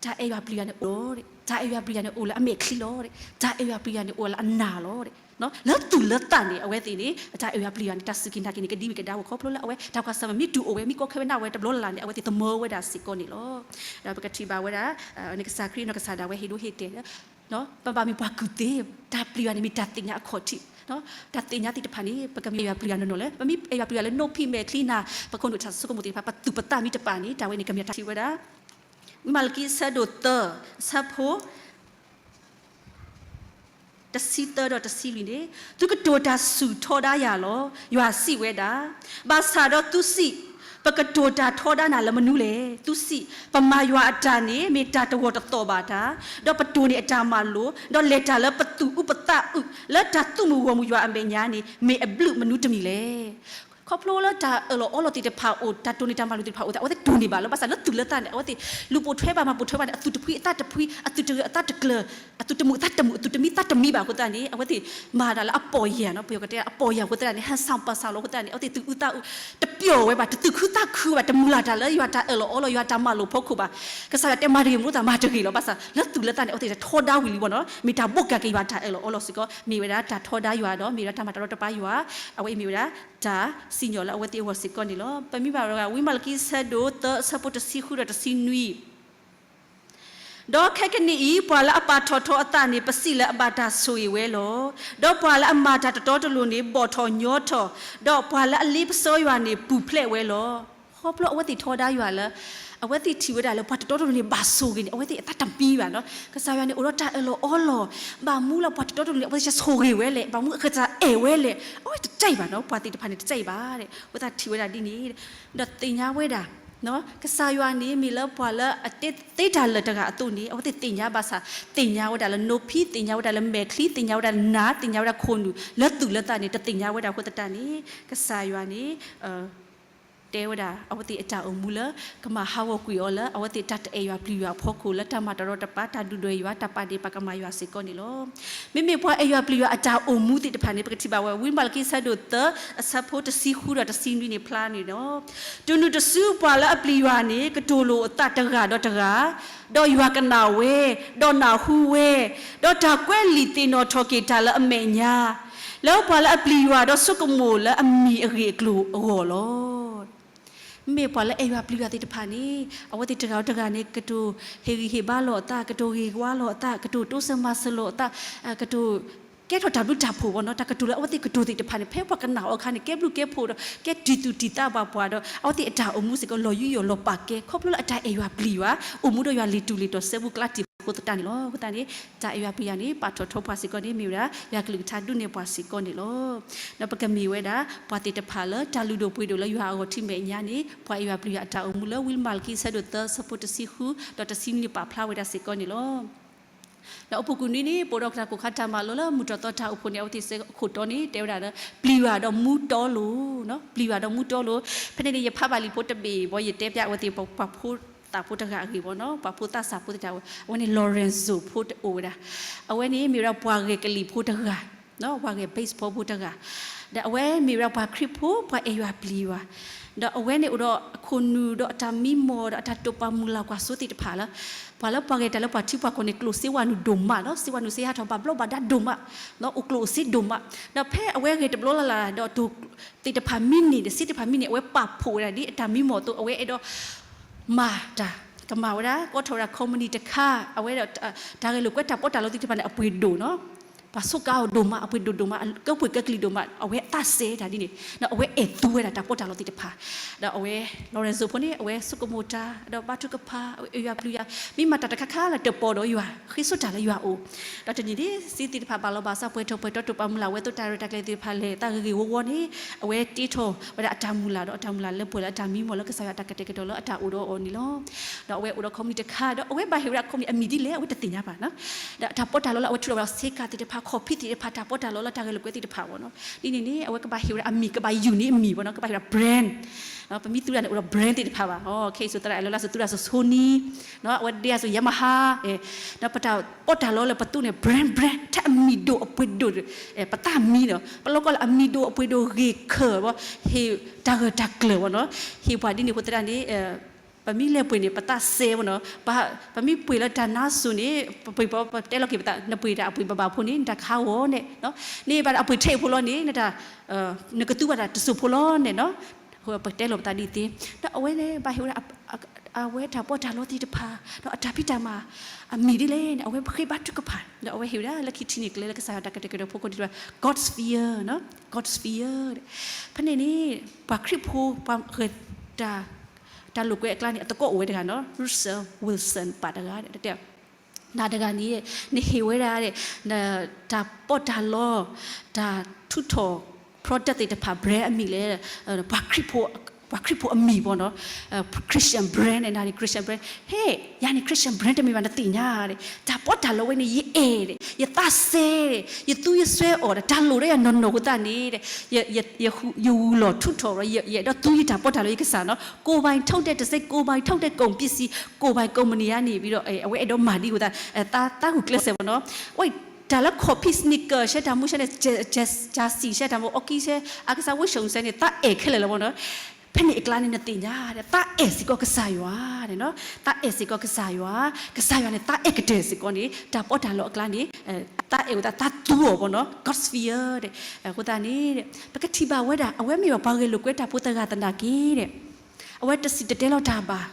တၢ်အဲၣ်ယွၤပျံၤယွၤန့ၣ်အိၣ်လီၤ, တၢ်အဲၣ်ယွၤပျံၤယွၤန့ၣ်အိၣ်လၢအမဲာ်ချံလီၤ, တၢ်အဲၣ်ယွၤပျံၤယွၤန့ၣ်အိၣ်လၢအနၢ်လီၤ. လၢသူၣ်လၢသးန့ၣ် အဝဲသ့ၣ်န့ၣ် တၢ်အဲၣ်ယွၤပျံၤယွၤန့ၣ် တၢ်စူၢ်က့ၤနာ်က့ၤန့ၣ် ကဒံဝဲကဒါဝဲခီဖျိလၢအဝဲ တၢ်ကွၢ်ဆၢၣ်မဲာ်မ့ၢ်တုၤအိၣ်ဝဲ မ့ၢ်ကီခဲဝဲနၢ်ဝဲတဘျီလၢ်လၢ်န့ၣ် အဝဲသ့ၣ်သမၢဝဲဒၣ်စ့ၢ်ကီးန့ၣ်လီၤ. ဒီးပကထံၣ်ဘၣ်ဝဲဒၣ် ကစၢ်ခရံာ်နီၢ်ကစၢ်ဒၣ်ဝဲဟ့ၣ်ဒိဟ့ၣ်တဲာ်လၢ ပဘၣ်မ့ၢ်ပှၤကူၣ်သ့, တၢ်ပျံၤယွၤန့ၣ်မ့ၢ်တၢ်သ့ၣ်ညါအခီၣ်ထံး, တၢ်သ့ၣ်ညါသ့ၣ်တဖၣ်န့ၣ် ပကမ့ၢ်အဲၣ်ယွၤပျံၤယွၤနီၢ်နီၢ်လၢ ပမ့ၢ်အဲၣ်ယွၤပျံၤယွၤလၢနိၣ်ဖံးမဲာ်ချံနၤ ပခိၣ်နူာ်တၢ်ဆိကမိၣ်သ့ၣ်တဖၣ် ပသူၣ်ပသးမ့ၢ်တပာ်န့ၣ် တၢ်ဝဲန့ၣ်ကမ့ၢ်တၢ်ထံၣ်ဝဲဒၣ် ဝံမၤလကံအဆၢဒိၣ်သၢ အဆၢဖိ တဆံသၢဒီးတဆံလွံၢ်န့ၣ်, သုကတိၤတၢ်ဆူၣ်ထီဒါယၤလီၤ. ယွၤစံးဝဲဒၣ်, ဘၣ်ဆၣ်ဒီးသုစံး, ပကတိၤတၢ်ထီဒါနၤလၢမနုၤလဲၣ်. သုစံး, ပမၤယွၤအတၢ်န့ၣ် မ့ၢ်တၢ်တဂီၢ်တသီၣ်ဘၣ်တၢ်, ဒီးပတိၢ်န့ၢ်အတၢ်မၤလိာ်, ဒီးလဲၤတၢ်လၢပသူၣ်အုးပသးအုး, လၢတၢ်သူၣ်မုာ်ဂီၢ်မုာ်ယွၤအမဲာ်ညါန့ၣ် မ့ၢ်အဘျုးမနုၤတမံၤလဲၣ်. ခီဖျိလၢတၢ်အၢၣ်လီၤအီလီၤသ့ၣ်တဖၣ်အိၣ်, တၢ်တိၢ်န့ၢ်တၢ်မၤလိာ်သ့ၣ်တဖၣ်အိၣ်သတး အဝဲသ့ၣ်တိၢ်န့ၢ်ဘၣ်လၢ ဘၣ်ဆၣ်လၢသူၣ်လၢသးန့ၣ် အဝဲသ့ၣ် လူၤပိာ်ထွဲဘၣ်မၤပိာ်ထွဲဘၣ်န့ၣ် အသူၣ်တဖှံအသးတဖှံ, အသူၣ်တဂၢၢ်အသးတကျၢၤ, အသူၣ်တမုာ်အသးတမုာ်, အသူၣ်တမံသးတမံဘၣ်အဃိသတးန့ၣ် အဝဲသ့ၣ်မၤတၢ်လၢအပီၢ်ယၢ်နီၤ, ပယီၤကတဲအပီၢ်ယၢ်အဃိသတးန့ၣ် ဟဲဆၣ်ပၢ်ဆၣ်လီၤအဃိသတးန့ၣ် အဝဲသ့ၣ်သူၣ်အုးသးအုး တပျီၢ်ဝဲဘၣ်, တသူၣ်ခုသးခုဘၣ်, တမုၢ်လၢ်တၢ်လၢယွၤတၢ်အၢၣ်လီၤအီလီၤ ယွၤတၢ်မၤလိာ်ဖီခိၣ်ဘၣ်. ကစၢ်ယွၤတဲမၤတဂ့ၤမ့ၢ်သးမၤတဂ့ၤလီၤ. ဘၣ်ဆၣ်လၢသူၣ်လၢသးန့ၣ် အဝဲသ့ၣ်ထီဒါဝံၤလံဘၣ်နီၤ, မ့ၢ်တၢ်ဘိးကးက့ၤယွၤတၢ်အၢၣ်လီၤအီလီၤစ့ၢ်ကီး, မ့ၢ်ဝဲဒၣ်တၢ်ထီဒါယွၤဒီး မ့ၢ်ဝဲဒၣ်တၢ်မၤတၢ်ဒီတပါယွၤ, အဝဲအံၤမ့ၢ်ဝဲဒၣ် တၢ်စံၣ်ညီၣ်လၢအဝဲသ့ၣ်အဂီၢ်စ့ၢ်ကီးန့ၣ်လီၤ. ပမ့ၢ်ဘၣ်ရၤ ဝံမၤလကံဆၢဒိၣ်သၢ အဆၢဖိတဆံဃုဒီးတဆံနွံ ဒီးခဲကနံၣ်အံၤ ပှၤလၢအပာ်ထီၣ်ထီအသးန့ၣ် ပစံးလၢအဘၣ်တၢ်ဆိၣ်ဂ့ၤဝဲလီၤ. ဒီးပှၤလၢအမၤတၢ်တတီတလိၤန့ၣ် ဘီၣ်ထီၣ်ညီထီၣ်, ဒီးပှၤလၢအလ့ပစီယွၤန့ၣ် ပူၤဖျဲးဝဲလီၤ. ခီဖျိအဝဲသ့ၣ်ထီဒါယွၤလၢ အဝဲသ့ၣ်ထံၣ်ဝဲဒၣ်လၢပှၤတတီတလိၤန့ၣ် ဘၣ်ဆိၣ်ဂ့ၤန့ၣ် အဝဲသ့ၣ်အသးတမံဘၣ်နီၤ. ကစၢ်ယွၤန့ၣ် အိၣ်ဒီးတၢ်အၢၣ်လီၤအီလီၤ, ဘၣ်မူလၢပှၤတတီတလိၤန့ၣ် အဝဲသ့ၣ်ဆိၣ်ဂ့ၤဝဲလဲၣ်, ဘၣ်မူအကစၢ်အဲၣ်ဝဲလဲၣ်, အဝဲတတဲဘၣ်နီၤ, ပှၤသ့ၣ်တဖၣ်န့ၣ် တတဲဘၣ်, အဃိသတးထံၣ်ဝဲဒၣ်ဒ်န့ၣ်, ဒီးသ့ၣ်ညါဝဲဒၣ် ကစၢ်ယွၤန့ၣ် မ့ၢ်လၢပှၤလၢအတဲသ့တၢ်လၢာ်တဂၤအသိးန့ၣ် အဝဲသ့ၣ်သ့ၣ်ညါဘၣ်ဆၣ်, သ့ၣ်ညါဝဲဒၣ်လၢနိၣ်ဖံး, သ့ၣ်ညါဝဲဒၣ်လၢမဲာ်ချံ, သ့ၣ်ညါဝဲဒၣ်လၢနၤ, သ့ၣ်ညါဝဲဒၣ်ခိၣ်နူာ်, လၢသူၣ်လၢသးန့ၣ် တသ့ၣ်ညါဝဲဒၣ်အဃိသတးန့ၣ် ကစၢ်ယွၤန့ၣ် တဲဝဲဒၣ် အဝဲသ့ၣ်အတၢ်အိၣ်မူလၢ ကမၤဟးဂီၤကွံာ်အီၤလၢ အဝဲသ့ၣ်တၢ်တအဲၣ်ယွၤပျံၤယွၤအဖီခိၣ် လၢတၢ်မၤတရီတပါ တၢ်ဒုၣ်ဒွဲၣ်ယွၤ တၢ်ပာ်ဒ့ၣ်ပာ်ကမၣ်ယွၤစ့ၢ်ကီးန့ၣ်လီၤ. မ့မ့ၢ်ပှၤအဲၣ်ယွၤပျံၤယွၤအတၢ်အိၣ်မူသ့ၣ်တဖၣ်န့ၣ် ပကထံၣ်ဘၣ်ဝဲ ဝံမၤလကံဆၢဒိၣ်သၢ အဆၢဖိတဆံဃုဒီးတဆံနွံန့ၣ်ဖျါန့ၣ်လီၤ. တနုၤတစုပှၤလၢအပျံၤယွၤန့ၣ် ကတိၤလိာ်အသးတဂၤဒီးတဂၤ, ဒီးယွၤကနၣ်ဝဲ, ဒီးနၢ်ဟူဝဲ, ဒီးတၢ်ကွဲးလံာ်သ့ၣ်နီၣ်ထီၣ်က့ၤတၢ်လၢအမဲာ်ညါ လၢပှၤလၢအပျံၤယွၤဒီးဆိကမိၣ်လၢအမံၤအဂ့ၢ်အကျိၤအဂီၢ်လီၤ. မ့ၢ်ပှၤလၢအဲၣ်ယွၤပျံၤယွၤသ့ၣ်တဖၣ်န့ၣ် အဝဲသ့ၣ်တဂၤဒီးတဂၤန့ၣ် ကတိၤဟ့ၣ်ဂံၢ်ဟ့ၣ်ဘါလိာ်အသး, ကတိၤဂ့ၤဝါလိာ်အသး, ကတိၤတိစၢၤမၤစၢၤလိာ်အသး, ကတိၤကဲထီၣ်တၢ်ဘျုးတၢ်ဖှိၣ်ဘၣ်နီၤ, တၢ်ကတိၤလၢအဝဲသ့ၣ်ကတိၤသ့ၣ်တဖၣ်န့ၣ် ဖဲပှၤကနၣ်အီၤအခါန့ၣ် ကဲဘျုးကဲဖှိၣ်ဒီး ကဲတံၤသူၣ်တံၤသးဘၣ်ပှၤဒီး အဝဲသ့ၣ်အတၢ်အိၣ်မူစ့ၢ်ကီး လီၤယူးယီၣ်လီၤပာ်ကဲ ခီဖျိလၢအတၢ်အဲၣ်ယွၤပျံၤယွၤ, အိၣ်မူဒီးယွၤလံာ်တူၢ်လံာ်တီၤစဲဘူးကျါတံၢ်အဃိသတးန့ၣ်လီၤ. အဃိသတးန့ၣ် တၢ်အဲၣ်ယွၤပျံၤယွၤန့ၣ် ပာ်ထီၣ်ထီပှၤစ့ၢ်ကီးန့ၣ် မ့ၢ်ဝဲဒၣ် ယွၤကလုၢ်ကထါဒုးနဲၣ်ပှၤစ့ၢ်ကီးန့ၣ်လီၤ. ဒီးပကမ့ၢ်ဝဲဒၣ် ပှၤသ့ၣ်တဖၣ်လၢတၢ်လုၢ်ဒိၣ်ပှ့ၤဒိၣ်လၢယွၤအဂီၢ်ထံမဲာ်ညါန့ၣ် ပှၤအဲၣ်ယွၤပျံၤယွၤအတၢ်အိၣ်မူလၢ ဝံမၤလကံဆၢဒိၣ်သၢ ဆၢဖိတဆံဃု ဒီးတဆံနွံန့ၣ် ပာ်ဖျါဝဲဒၣ်စ့ၢ်ကီးန့ၣ်လီၤ. ဒီးအိၣ်ပူၤကွံာ်နွံန့ၣ် ပအိၣ်ဒီးတၢ်ကိၢ်ခါတၢ်မၤလိလၢ မုၢ်တြီၢ်သီတၢ်အိၣ်ဖှိၣ်န့ၣ် အဝဲသ့ၣ်အခိၣ်တီန့ၣ် တဲဝဲဒၣ်လၢ ပျံၤယွၤဒီးမူတီလိၤ, ပျံၤယွၤဒီးမူတီလိၤ. ဖဲန့ၣ်န့ၣ် ယဖးဘၣ်လံာ်ဖိတဘ့ၣ်ဘီ ယတဲပျးအဝဲသ့ၣ် ပှၤဖိသၣ်ဖိတဂၤအဂ့ၢ်ဘီနီၤ, ပှၤဖိသၣ်စၢ်ဖိသ့ၣ်တဖၣ် အဝဲန့ၣ် Lorenzo ဖိတအိၣ်ဝဲဒၣ်, အဝဲန့ၣ်မ့ၢ်ဝဲဒၣ်ပှၤဂဲၤကလံၤဖိတဂၤ ပှၤဂဲၤ baseball ဖိတဂၤ, ဒီးအဝဲမ့ၢ်ဝဲဒၣ်ပှၤခရံာ်ဖိ ပှၤအဲၣ်ယွၤပျံၤယွၤ, ဒီးအဝဲန့ၣ်အိၣ်ဒီးအခိၣ်နူာ်ဒီးအတၢ်မံမီၢ်ဒီးအတၢ်တိာ်ပာ်မုၢ်လၢ်ကွၢ်စိသ့ၣ်တဖၣ်လၢ ပှၤလၢပှၤဂဲၤတၢ်လၢပှၤထံပှၤကီၢ်န့ၣ် ကျိၣ်စ့ဝဲနုာ်ဒိၣ်မးနီၤ, စ့ဝဲနုာ်စ့ဟးထီၣ်ဘၣ်ဘျီးဘၣ်ဒါဒိၣ်မး, အိၣ်ကျိၣ်အိၣ်စ့ဒိၣ်မး, ဒီးဖဲအဝဲဂဲၤတဘျီလၢ်လၢ်ဒီး တိာ်သ့ၣ်တဖၣ်မံန့ၢ် ဒီးစ့တဖၣ်မံန့ၢ် အဝဲပာ်ဖှိၣ်ဝဲဒၣ်ဒ်အတၢ်မံမီၢ်အသိး အဝဲအဲၣ်ဒိး မၤတၢ်, ကမၤဝဲဒၣ် ကိးထီၣ်ဝဲဒၣ် company တခါ, အဝဲဒၣ် တၢ်ဂဲၤလိာ်ကွဲတၢ်ပီးတၢ်လီသ့ၣ်တဖၣ်န့ၣ် အပှ့ၤဒိၣ်နီၤ, ပှၤစူးကါအီၤဒိၣ်မး, အပှ့ၤဒိၣ်ဒိၣ်မး, ကပှ့ၤကဲကလံၤဒိၣ်မး, အဝဲသးစဲတၢ်ဒ်န့ၣ်, အဝဲအဲၣ်သူဝဲဒၣ်တၢ်ပီးတၢ်လီသ့ၣ်တဖၣ်, ဒီးအဝဲ Lorenzo ဖိန့ၣ် အဝဲဆိကမိၣ်တၢ်, ဒီးဘါထုကဖၣ်, အဝဲအဲၣ်ယွၤပျံၤယွၤ, မ့ၢ်မၤတၢ်တခါခါလၢတပီၤဒီးယွၤ, ဃ့စိတၢ်လၢယွၤအအိၣ်, ဒီးတနံၤန့ၣ် စ့သ့ၣ်တဖၣ်ဘၣ်လီၤဘၣ်စး ပှဲၤထီၣ်ပှဲၤတီ တိာ်ပာ်မုၢ်လၢ်ဝဲအသိး တၢ်ရဲၣ်တၢ်ကျဲၤသ့ၣ်တဖၣ်လဲၤသးဂ့ၤဂ့ၤဝီဝီန့ၣ်, အဝဲတ့ထီၣ်ဝဲဒၣ်အတၢ်မုၢ်လၢ် ဒီးအတၢ်မုၢ်လၢ်လၢပှဲၤလၢအတၢ်မံမီၢ်လၢကစၢ်ယွၤတၢ်ကတဲာ်ကတီၤလၢအတၢ်အိၣ်ဒီးအီၤန့ၣ်လီၤ. ဒီးအဝဲအိၣ်ဒီး company တခါ, ဒီးအဝဲဘၣ်ဟ့ၣ်ဝဲဒၣ် company အမံၤဒ်လဲၣ် အဝဲတသ့ၣ်ညါဘၣ်နီၤ, ဒီးတၢ်ပီးတၢ်လီလၢအဝဲထုးထီၣ်ဝဲဒၣ် စ့ကၤသ့ၣ်တဖၣ် coffee သ့ၣ်တဖၣ် တၢ်ပီးတၢ်လီလၢတၢ်ဂဲၤလိာ်ကွဲသ့ၣ်တဖၣ်ဘၣ်နီၤ, ဒ်န့ၣ်န့ၣ် အဝဲကဘၣ်ဟ့ၣ်ဝဲဒၣ်အမံၤ ကဘၣ် unique အမံၤဘၣ်နီၤ, ကဘၣ်ဟ့ၣ်ဝဲဒၣ် brand ပမ့ၢ်သူဒၣ်န့ၣ် အိၣ်ဒီး brand သ့ၣ်တဖၣ်ဘၣ်, ခဲအံၤစိသရၣ် အလီၢ်လၢစိသူဒၣ်စိ Sony, အဝဲဒၣ်စိ Yamaha, ဒီးပတၢ်ပီးတၢ်လီလၢပသူန့ၣ် brand brand ထဲအမံၤဒိၣ်အပှ့ၤဒိၣ်, ပသးမံနီၤ, ပလိၣ်ကီၢ်လၢအမံၤဒိၣ်အပှ့ၤဒိၣ်ဂ့ၤခၢၣ်ဘၣ်, ဟ့ၣ်တၢ်ဂၢၢ်တၢ်ကျၢၤဘၣ်နီၤ, ဟ့ၣ်ပှၤဒ်န့ၣ်အဃိသတးန့ၣ် ပမ့ၢ်လဲၤပှ့ၤန့ၣ် ပသးစဲဘၣ်နီၤ, ပမ့ၢ်ပှ့ၤလၢတၢ်နါစိၤန့ၣ် ပပှ့ၤပတဲလီၤက့ၤပသး နပှ့ၤတၢ်အပှ့ၤဘၣ်ဘၣ်ဖိန့ၣ် နတၢ်ခးဂီၤန့ၣ်, န့ၢ်ဘၣ်တၢ်အပှ့ၤထဲအံၤဖိလီၤန့ၣ် နတၢ် နကသူဘၣ်တၢ်တစိၤဖိလီၤန့ၣ်နီၤ, ပတဲလီၤပသးဒ်သ့, ဒီးအဝဲန့ၣ် ဘၣ်ဟ့ၣ်ဝဲဒၣ် အဝဲတၢ်ပီးတၢ်လီသ့ၣ်တဖၣ်, ဒီးအတၢ်ဖံးတၢ်မၤ အမံၤဒ်လဲၣ်န့ၣ် အဝဲဃ့ဘါထုကဖၣ်, ဒီးအဝဲဟ့ၣ်ဝဲဒၣ်လၢခံထံၣ်န့ၣ် ကျဲလၢကစၢ်ယွၤတၢ်ကတဲာ်ကတီၤဖိကိးဒံး God's fear, God's fear, ဖဲန့ၣ်န့ၣ် ပှၤခရံာ်ဖိ ပှၤဂဲၤတၢ် တၢ်လိာ်ကွဲအကျါန့ၣ် အသကိးအိၣ်ဝဲတဂၤနီၤ, Russell Wilson ပာ်တဂၤ နၤတဂၤန့ၣ် နဟ့ၣ်ဝဲဒၣ် တၢ်ပီးတၢ်လီ တၢ်ထုးထီၣ် product သ့ၣ်တဖၣ် brand အမံၤလၢ ပှၤခရံာ်ဖိ ပှၤခရံာ်ဖိအမံၤဘၣ်နီၤ, Christian brand န့ၣ် နၤန့ၣ် Christian brand ဟဲ ယၤန့ၣ် Christian brand တမ့ၢ်ဘၣ် နသ့ၣ်ညါ, တၢ်ပီးတၢ်လီဝဲန့ၣ် ယအဲၣ်, ယသးစဲ, ယသူယစွဲအီၤဒီး တၢ်လိၣ်ဒီးယၤနီၢ်နီၢ်အဃိသတးန့ၣ် ယဂုာ်လီၤထုးထီၣ်ဒီး ယအဲၣ်ဒိးသူယတၢ်ပီးတၢ်လီယကစၢ်နီၤ, ကိုယ်ပိုင်ထုတ်တဲ့တံဆိပ်, ကိုယ်ပိုင်ထုတ်တဲ့ကုန်ပစ္စည်း, ကိုယ်ပိုင်ကုမ္ပဏီ န့ၣ်ဘၣ်ဒီး အဝဲအဲၣ်ဒိးမၤဒ်အဃိသတး သးဂုာ်ကျဲးစၢးဘၣ်နီၤ, ဝဲ တၢ်လၢ copy sneaker ဆဲတၢ်မူဆဲန့ၣ် ကၠၢ်စံၣ်ဆဲတၢ်မူ အီကံဆဲ အကစၢ်ဝဲၢ်ဆိၣ်ဆဲန့ၣ် သးအဲၣ်ခဲလၢာ်လီၤဘၣ်နီၤ, ဖဲန့ၣ်အကျါန့ၣ် နသ့ၣ်ညါဒီး သးအဲၣ်စ့ၢ်ကီးကစၢ်ယွၤန့ၣ်နီၤ, သးအဲၣ်စ့ၢ်ကီးကစၢ်ယွၤ, ကစၢ်ယွၤန့ၣ် သးအဲၣ်ကတၢၢ်စ့ၢ်ကီးန့ၣ် တၢ်ပီးတၢ်လီအကျါန့ၣ် သးအဲၣ်ဝဲသး သးသူအီၤဘၣ်နီၤ, God's fear အဃိသတးန့ၣ် ပကထံၣ်ဘၣ်ဝဲဒၣ် အဝဲမ့ၢ်ဘၣ်ပှၤဂဲၤလိာ်ကွဲတၢ်ဖိသၢဂၤသနာ်က့ဒီး အဝဲတစံၣ်တဲၤတဲလီၤတၢ်ဘၣ်,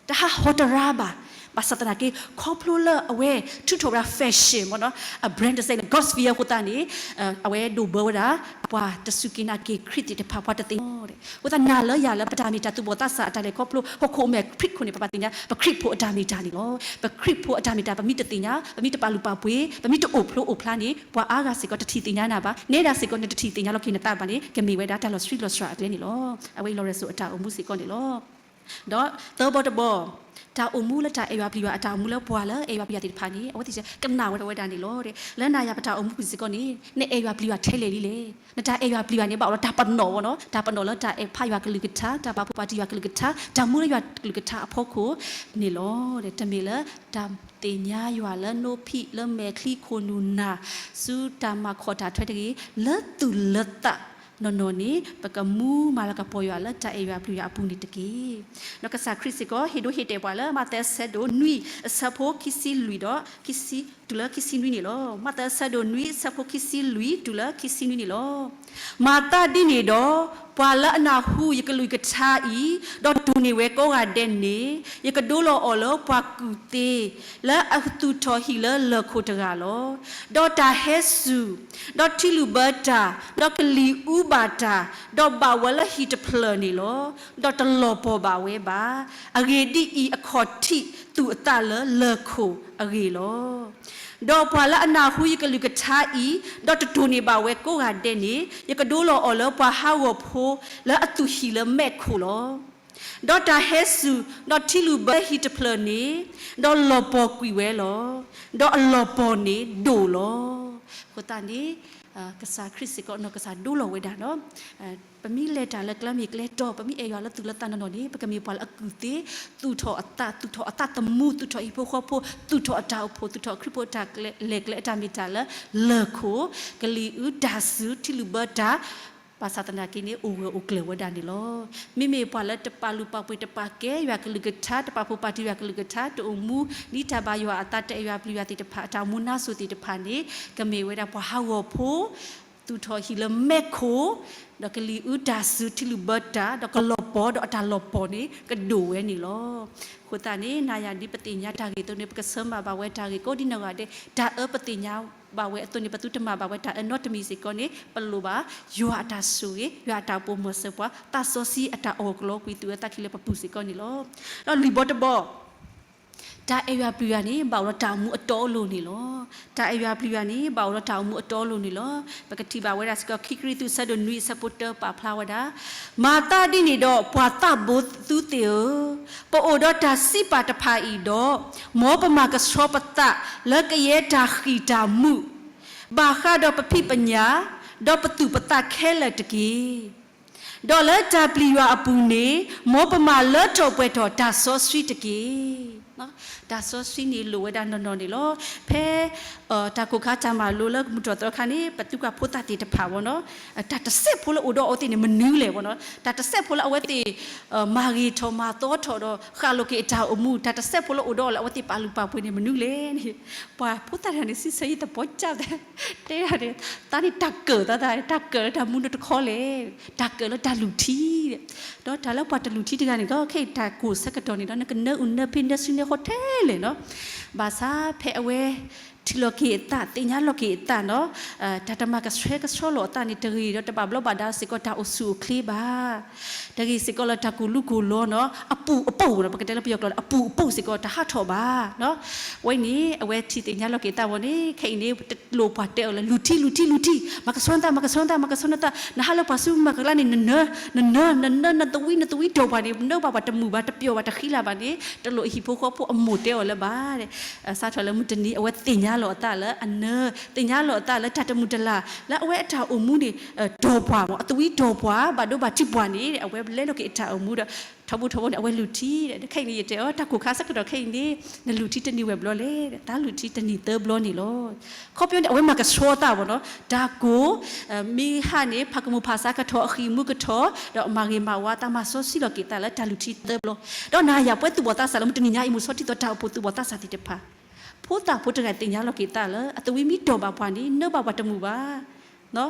တဟးဟီတရါဘၣ်, ဘၣ်ဆၣ်သနာ်က့ ခီဖျိလၢအဝဲထုးထီၣ်ဝဲဒၣ် fashion ဘၣ်နီၤ, အ brand တစဲးန့ၣ် God's fear အဃိသတးန့ၣ် အဝဲဒိၣ်ဘၢဝဲဒၣ် ပှၤတစူၢ်က့ၤနာ်က့ၤခရံာ်သ့ၣ်တဖၣ် ပှၤတသ့ၣ်ညါအီၤ, အဃိသတးနၤလၢယၤလၢပတၢ်မ့ၢ်တၢ်တီဘီၣ်သးစၢ်အတၢ်လဲၤခီဖျိ ဟီၣ်ခိၣ်မဲာ်ခရံာ်ခိၣ်န့ၣ် ပဘၣ်သ့ၣ်ညါ ပခရံာ်ဖိအတၢ်မ့ၢ်တၢ်န့ၣ်လီၤ. ပခရံာ်ဖိအတၢ်မ့ၢ်တၢ် ပမ့ၢ်တသ့ၣ်ညါ ပမ့ၢ်တပာ်လုၢ်ပာ်ပှ့ၤ ပမ့ၢ်တအိၣ်ဖျိအိၣ်ဖျါန့ၣ် ပှၤအါဂၤစ့ၢ်ကီးတထံၣ်သ့ၣ်ညါနၤဘၣ်, နဲဒၣ်စ့ၢ်ကီးနတထံၣ်သ့ၣ်ညါလီၤက့ၤနသးဘၣ်န့ၣ် ကမ့ၢ်ဝဲဒၣ်တၢ်လီၤဆှံလီၤစှၤအကျဲန့ၣ်လီၤ. အဝဲအံၤ Lorenzo အတၢ်အိၣ်မူစ့ၢ်ကီးန့ၣ်လီၤ. ဒီးသၢဘီတဘီ, တၢ်အိၣ်မူလၢတၢ်အဲၣ်ယွၤပျံၤယွၤ အတၢ်အိၣ်မူလၢပှၤလၢအဲၣ်ယွၤပျံၤယွၤသ့ၣ်တဖၣ်န့ၣ် အဝဲသ့ၣ်ကနၣ်ဝဲဒၣ်ဝဲဒၣ်န့ၣ်လီၤ. လၢနၤယၤပတၢ်အိၣ်မူပူၤစ့ၢ်ကီးန့ၣ် နအဲၣ်ယွၤပျံၤယွၤထဲလဲၣ်လံလဲၣ်. နတၢ်အဲၣ်ယွၤပျံၤယွၤန့ၣ် ဘၣ်အိၣ်ဒီးတၢ်ပနီၣ်ဝဲနီၤ, တၢ်ပနီၣ်လၢတၢ်အဲၣ်ဖးယွၤကလုၢ်ကထါ, တၢ်ပာ်ဖှိၣ်ပာ်တံၢ်ယွၤကလုၢ်ကထါ, တၢ်မူလၢယွၤကလုၢ်ကထါအဖီခိၣ်န့ၣ်လီၤ. တမ့ၢ်လၢတၢ်သ့ၣ်ညါယွၤလၢနိဖံး လၢမဲာ်ချံခိၣ်နူာ်နၢ် ဆူတၢ်မၤခီၣ်တၢ်ထွဲတဂ့ၤ, လၢသူၣ်လၢသးနီၢ်နီၢ်န့ၣ် ပကမူမၤလၤကပီၤယွၤလၢတၢ်အဲၣ်ယွၤပျံၤယွၤအပူၤန့ၣ်တက့ၢ်. ဒီးကစၢ်ခရံာ်စ့ၢ်ကီး ဟ့ၣ်ဒိဟ့ၣ်တဲာ်ပှၤလၢ မးသဲအဆၢဒိၣ်နွံ အဆၢဖိခံဆံလွံၢ်ဒီး တုၤလၢခံဆံနွံန့ၣ်လီၤ. မးသဲအဆၢဒိၣ်နွံ အဆၢဖိခံဆံလွံၢ်တုၤလၢခံဆံနွံန့ၣ်လီၤ. မၤသးဒ်န့ၣ်ဒီး, ပှၤလၢအနၢ်ဟူယကလုၢ်ကထါအံၤ, ဒီးတိၢ်န့ၢ်ဝဲကိးဂၤဒဲးန့ၣ်, ယကဒိလီၤအီၤလၢပှၤကူၣ်သ့, လၢအသူၣ်ထီၣ်ဟံၣ်လၢလၢၢ်ခိၣ်တဂၤလီၤ. ဒီးတၢ်ဟဲစူၢ်, ဒီးထံလုၢ်ဘၢတၢ်, ဒီးကလံၤအူဘၣ်တၢ်, ဒီးဘၣ်ဝဲလၢဟံၣ်တဖျၢၣ်န့ၣ်လီၤ. ဒီးတလီၤပှီၢ်ဘၣ်ဝဲဘၣ်. အဂ့ၢ်ဒ်အံၤ, အခီၣ်ထံးသူၣ်အသးလၢလၢၢ်ခိၣ်အဂ့ၢ်လီၤ. ဒီးပှၤလၢအနၢ်ဟူယကလုၢ်ကထါအံၤ, ဒီးတတိၢ်န့ၢ်ဘၣ်ဝဲကိးဂၤဒဲးန့ၣ်, ယကဒိလီၤအီၤလၢပှၤဟးဂီၤဖိလၢအသူၣ်ဟံၣ်လၢမဲးခိၣ်လီၤ. ဒီးတၢ်ဟဲစူၢ်, ဒီးထံလုၢ်ဘၢဟံၣ်တဖျၢၣ်န့ၣ်, ဒီးလီၤပှီၢ်ကွံာ်ဝဲလီၤ. ဒီးအလီၤပှီၢ်န့ၣ်ဒိၣ်လီၤ. အဃိသတးန့ၣ် ကစၢ်ခရံာ်စ့ၢ်ကီးနီၢ်ကစၢ်ဒိလီၤဝဲဒၣ်လီၤ. ပမ့ၢ်လဲၤတၢ်လၢကျဲမ့ၢ်ကျဲတီ, ပမ့ၢ်အဲၣ်ယွၤလၢသူၣ်လၢသးနီၢ်နီၢ်န့ၣ်, ပကမ့ၢ်ပှၤလၢအကူၣ်သ့, သူၣ်ထီၣ်အသး, သူၣ်ထီၣ်အသးသမူ, သူၣ်ထီၣ်ဟံၣ်ဖိဃီဖိ, သူၣ်ထီၣ်အတၢ်အိၣ်ဖှိၣ်, သူၣ်ထီၣ်ခရံာ်ဖိတၢ်လဲၤကျဲအတၢ်မ့ၢ်တၢ်လၢလၢၢ်ခိၣ်, ကလံၤအူတၢ်စူၢ်, ထံလုၢ်ဘၢတၢ်, ဘၣ်ဆၣ်သနာ်က့န့ၣ် အိၣ်ဂၢၢ်အိၣ်ကျၢၤဝဲဒၣ်န့ၣ်လီၤ. မ့မ့ၢ်ပှၤလၢတပာ်လုၢ်ပာ်ပှ့ၤ တပာ်ကဲယွၤကလုၢ်ကထါ, တပာ်ဖှိၣ်ပာ်တံၢ်ယွၤကလုၢ်ကထါ, တအိၣ်မူဒ်တၢ်ဘၣ်ယွၤအသး, တအဲၣ်ယွၤပျံၤယွၤသ့ၣ်တဖၣ်, တၢ်အိၣ်မူနါစိၤသ့ၣ်တဖၣ်န့ၣ်, ကမ့ၢ်ဝဲဒၣ်ပှၤဟးဂီၤဖိ, သူၣ်ထီၣ်ဟံၣ်လၢမဲးခိၣ်, ဒီးကလံၤအူတၢ်စူၢ်, ထံလုၢ်ဘၢတၢ်, ဒီးကလီၤပှီၢ်, ဒီးအတၢ်လီၤပှီၢ်န့ၣ်ကဒိၣ်ဝဲန့ၣ်လီၤ. အဃိသတးန့ၣ် နၤယၤဒ်ပသ့ၣ်ညါတၢ်ဂ့ၢ်အသိးန့ၣ်, ပကဆၢမၤဘၣ်ဝဲတၢ်ဂ့ၢ်ကိးဒ်နီၢ်ဂၤဒဲး, တၢ်အၢပသ့ၣ်ညါဘၣ်ဝဲအသိးန့ၣ်, ပသုတမၤဘၣ်ဝဲတၢ်အၢနီတမံၤစ့ၢ်ကီးန့ၣ်, ပလိၣ်ဘၣ်ယွၤအတၢ်ဆိၣ်ဂ့ၤ, ယွၤအတၢ်အိၣ်ပိာ်မီၤစၢၤပှၤ, သးစီဆှံအတၢ်အီၣ်ကလီကွံာ်သုဝဲသးခံလၢပပူၤစ့ၢ်ကီးန့ၣ်လီၤ. ဒီးလွံၢ်ဘီတဘီ တၢ်အဲၣ်ယွၤပျံၤယွၤန့ၣ် ဘၣ်အိၣ်ဒီးတၢ်အိၣ်မူအတီအလိၤန့ၣ်လီၤ. တၢ်အဲၣ်ယွၤပျံၤယွၤန့ၣ် ဘၣ်အိၣ်ဒီးတၢ်အိၣ်မူအတီအလိၤန့ၣ်လီၤ. ပကထံၣ်ဘၣ်ဝဲဒၣ်စ့ၢ်ကီး ခံကရံၣ်သူး အဆၢဒိၣ်နွံ အဆၢဖိတၢ ပာ်ဖျါဝဲဒၣ်, မၤသးဒ်န့ၣ်ဒီး ပှၤသးဘိသုသ့ၣ်ဧၢ, ပအိၣ်ဒီးတၢ်စံးပာ်တဖၣ်အံၤဒီး, မ်ပမၤကဆှီပသးလၢကယဲၢ်တၢ်ဃံၢ်တၢ်မူး, ဘၣ်ဃးဒီးပဖံးပညၣ်, ဒီးပသူၣ်ပသးခဲလၢာ်တက့ၢ်. ဒီးလၢတၢ်ပျံၤယွၤအပူၤန့ၣ်, မ်ပမၤလၢထီၣ်ပှဲၤထီၣ်တၢ်စီဆှံတက့ၢ်. တၢ်စီဆှံန့ၣ်လိၣ်ဝဲဒၣ်နီၢ်နီၢ်န့ၣ်လီၤ. ဖဲ တၢ်ကိၢ်ခါတၢ်မၤလိလၢမုၢ်တြီၢ်သီခါန့ၣ် ပသုးကွၢ်ဖိသၣ်သ့ၣ်တဖၣ်ဝဲနီၤ, တၢ်တစဲးဖိလၢအိၣ်ဒီးအဝဲသ့ၣ်န့ၣ် မနုၤလဲၣ်ဝဲနီၤ, တၢ်တစဲးဖိလၢအဝဲသ့ၣ် မၤဂ့ၤထီၣ်မၤသီထီၣ်ဒီး ဃၣ်လိာ်က့ၤအတၢ်အိၣ်မူ, တၢ်တစဲးဖိလၢအိၣ်ဒီးအီၤလၢအဝဲသ့ၣ်ပာ်လုၢ်ပာ်ပှ့ၤန့ၣ် မနုၤလဲၣ်န့ၣ်, ပှၤဖိသၣ်တဂၤန့ၣ် စံးဆၢယသပီၤကၢ်သဲ တဲဒၣ်န့ၣ်, သးန့ၣ်တၢ်ကၢၣ်သးသး, တၢ်ကၢၣ်လၢတၢ်မူနတခီလဲၣ်, တၢ်ကၢၣ်လၢတၢ်လုၢ်ထံ ဒီးတၢ်လၢပှၤတလုၢ်ထံတဂၤန့ၣ် ခဲအံၤတၢ်ကိၢ်ဆၢကတီၢ်န့ၣ်ဒီး နကနၢအုၣ်နၢဖံးနၢဆူနၢဃီထဲလဲၣ်နီၤ, ဘၣ်ဆၣ်ဖဲအဝဲ ထံၣ်လီၤက့ၤအသး သ့ၣ်ညါလီၤက့ၤအသးနီၤ, တၢ်တမၤကဆှဲကဆှီလီၤအသးန့ၣ် တဂ့ၤဒီးတဘၣ်ဘျီးဘၣ်ဒါစ့ၢ်ကီးတၢ်အိၣ်ဆူၣ်အိၣ်ချ့ဘၣ်, တဂ့ၤစ့ၢ်ကီးလၢတၢ်ကူၣ်လူကူၣ်လီၤနီၤ, အပူၤအပိာ်နီၤ, ပကတဲလၢပယီၤကျိာ်န့ၣ် အပူၤအပိာ်စ့ၢ်ကီးတဟးထီၣ်ဘၣ်နီၤ, အဝဲန့ၣ် အဝဲထံၣ်သ့ၣ်ညါလီၤက့ၤအသးဝဲန့ၣ် ခဲအံၤန့ၣ် တလိၣ်ပှၤတဲအီၤလၢ လုၢ်ထံလုၢ်ထံလုၢ်ထံ, မၤကဆှီနသး မၤကဆှီနသး မၤကဆှီနသး, နဟးလၢပှၤဆူမၤကလါန့ၣ် နနၢ နနၢ နနၢ နသဝံနသဝံဒီးပှၤန့ၣ် နနၢဘၣ်ပှၤတမုာ်ဘၣ် တပျီၤဘၣ် တဃံလၤဘၣ်န့ၣ် တလိၣ်အဟံၣ်ဖိဃီဖိအမိၢ်တဲအီၤလၢၤဘၣ်, စးထီၣ်လၢမုၢ်တနံၤ အဝဲသ့ၣ်ညါလီၤအသးလၢအနၢ, သ့ၣ်ညါလီၤအသးလၢတၢ်တမုာ်တလၤ လၢအဝဲအတၢ်အိၣ်မူန့ၣ် ဒီးပှၤမ့ၢ် အသဝံဒီးပှၤ ဘၣ်ဒိဘၣ်ထံးပှၤန့ၣ် အဝဲလဲလိာ်က့ၤအတၢ်အိၣ်မူဒီး ထီဘိထီဘိန့ၣ် အဝဲလုၢ်ထံ, ခဲအံၤန့ၣ် ယတဲအီၤ တၢ်ကိၢ်ခါဆၢကတီၢ်ခဲအံၤန့ၣ် နလုၢ်ထံတနံၤဝဲဘျီလဲၣ်, သးလုၢ်ထံတနံၤသၢဘျီန့ၣ်လီၤ. ခီဖျိန့ၣ် အဝဲမၤကဆှီသးဘၣ်နီၤ, တၢ်ကိၢ် မ့ၢ်ဟးန့ၣ် ဖးကမူၣ်ဖးဆါကထီၣ် အဃံအမူကထီၣ် ဒီးမၤဂ့ၤမၤဝါသး မၤစီဆှံလီၤက့ၤသးလၢတၢ်လုၢ်ထံသၢဘျီ, ဒီးနၤယၤပှဲၤသူၣ်ဘီၣ်သးစၢ်လၢမုၢ်တနံၤညါအံၤ မုၢ်ဆီထံသီတၢ်အိၣ်ဖှိၣ်သူၣ်ဘီၣ်သးစၢ်သ့ၣ်တဖၣ်, ဖိသၣ်ဖိတဂၤသ့ၣ်ညါလီၤက့ၤသးလၢ အသဝံမ့ၢ်ဒီးဘၣ်ပှၤန့ၣ် နၢဘၣ်ပှၤတမုာ်ဘၣ်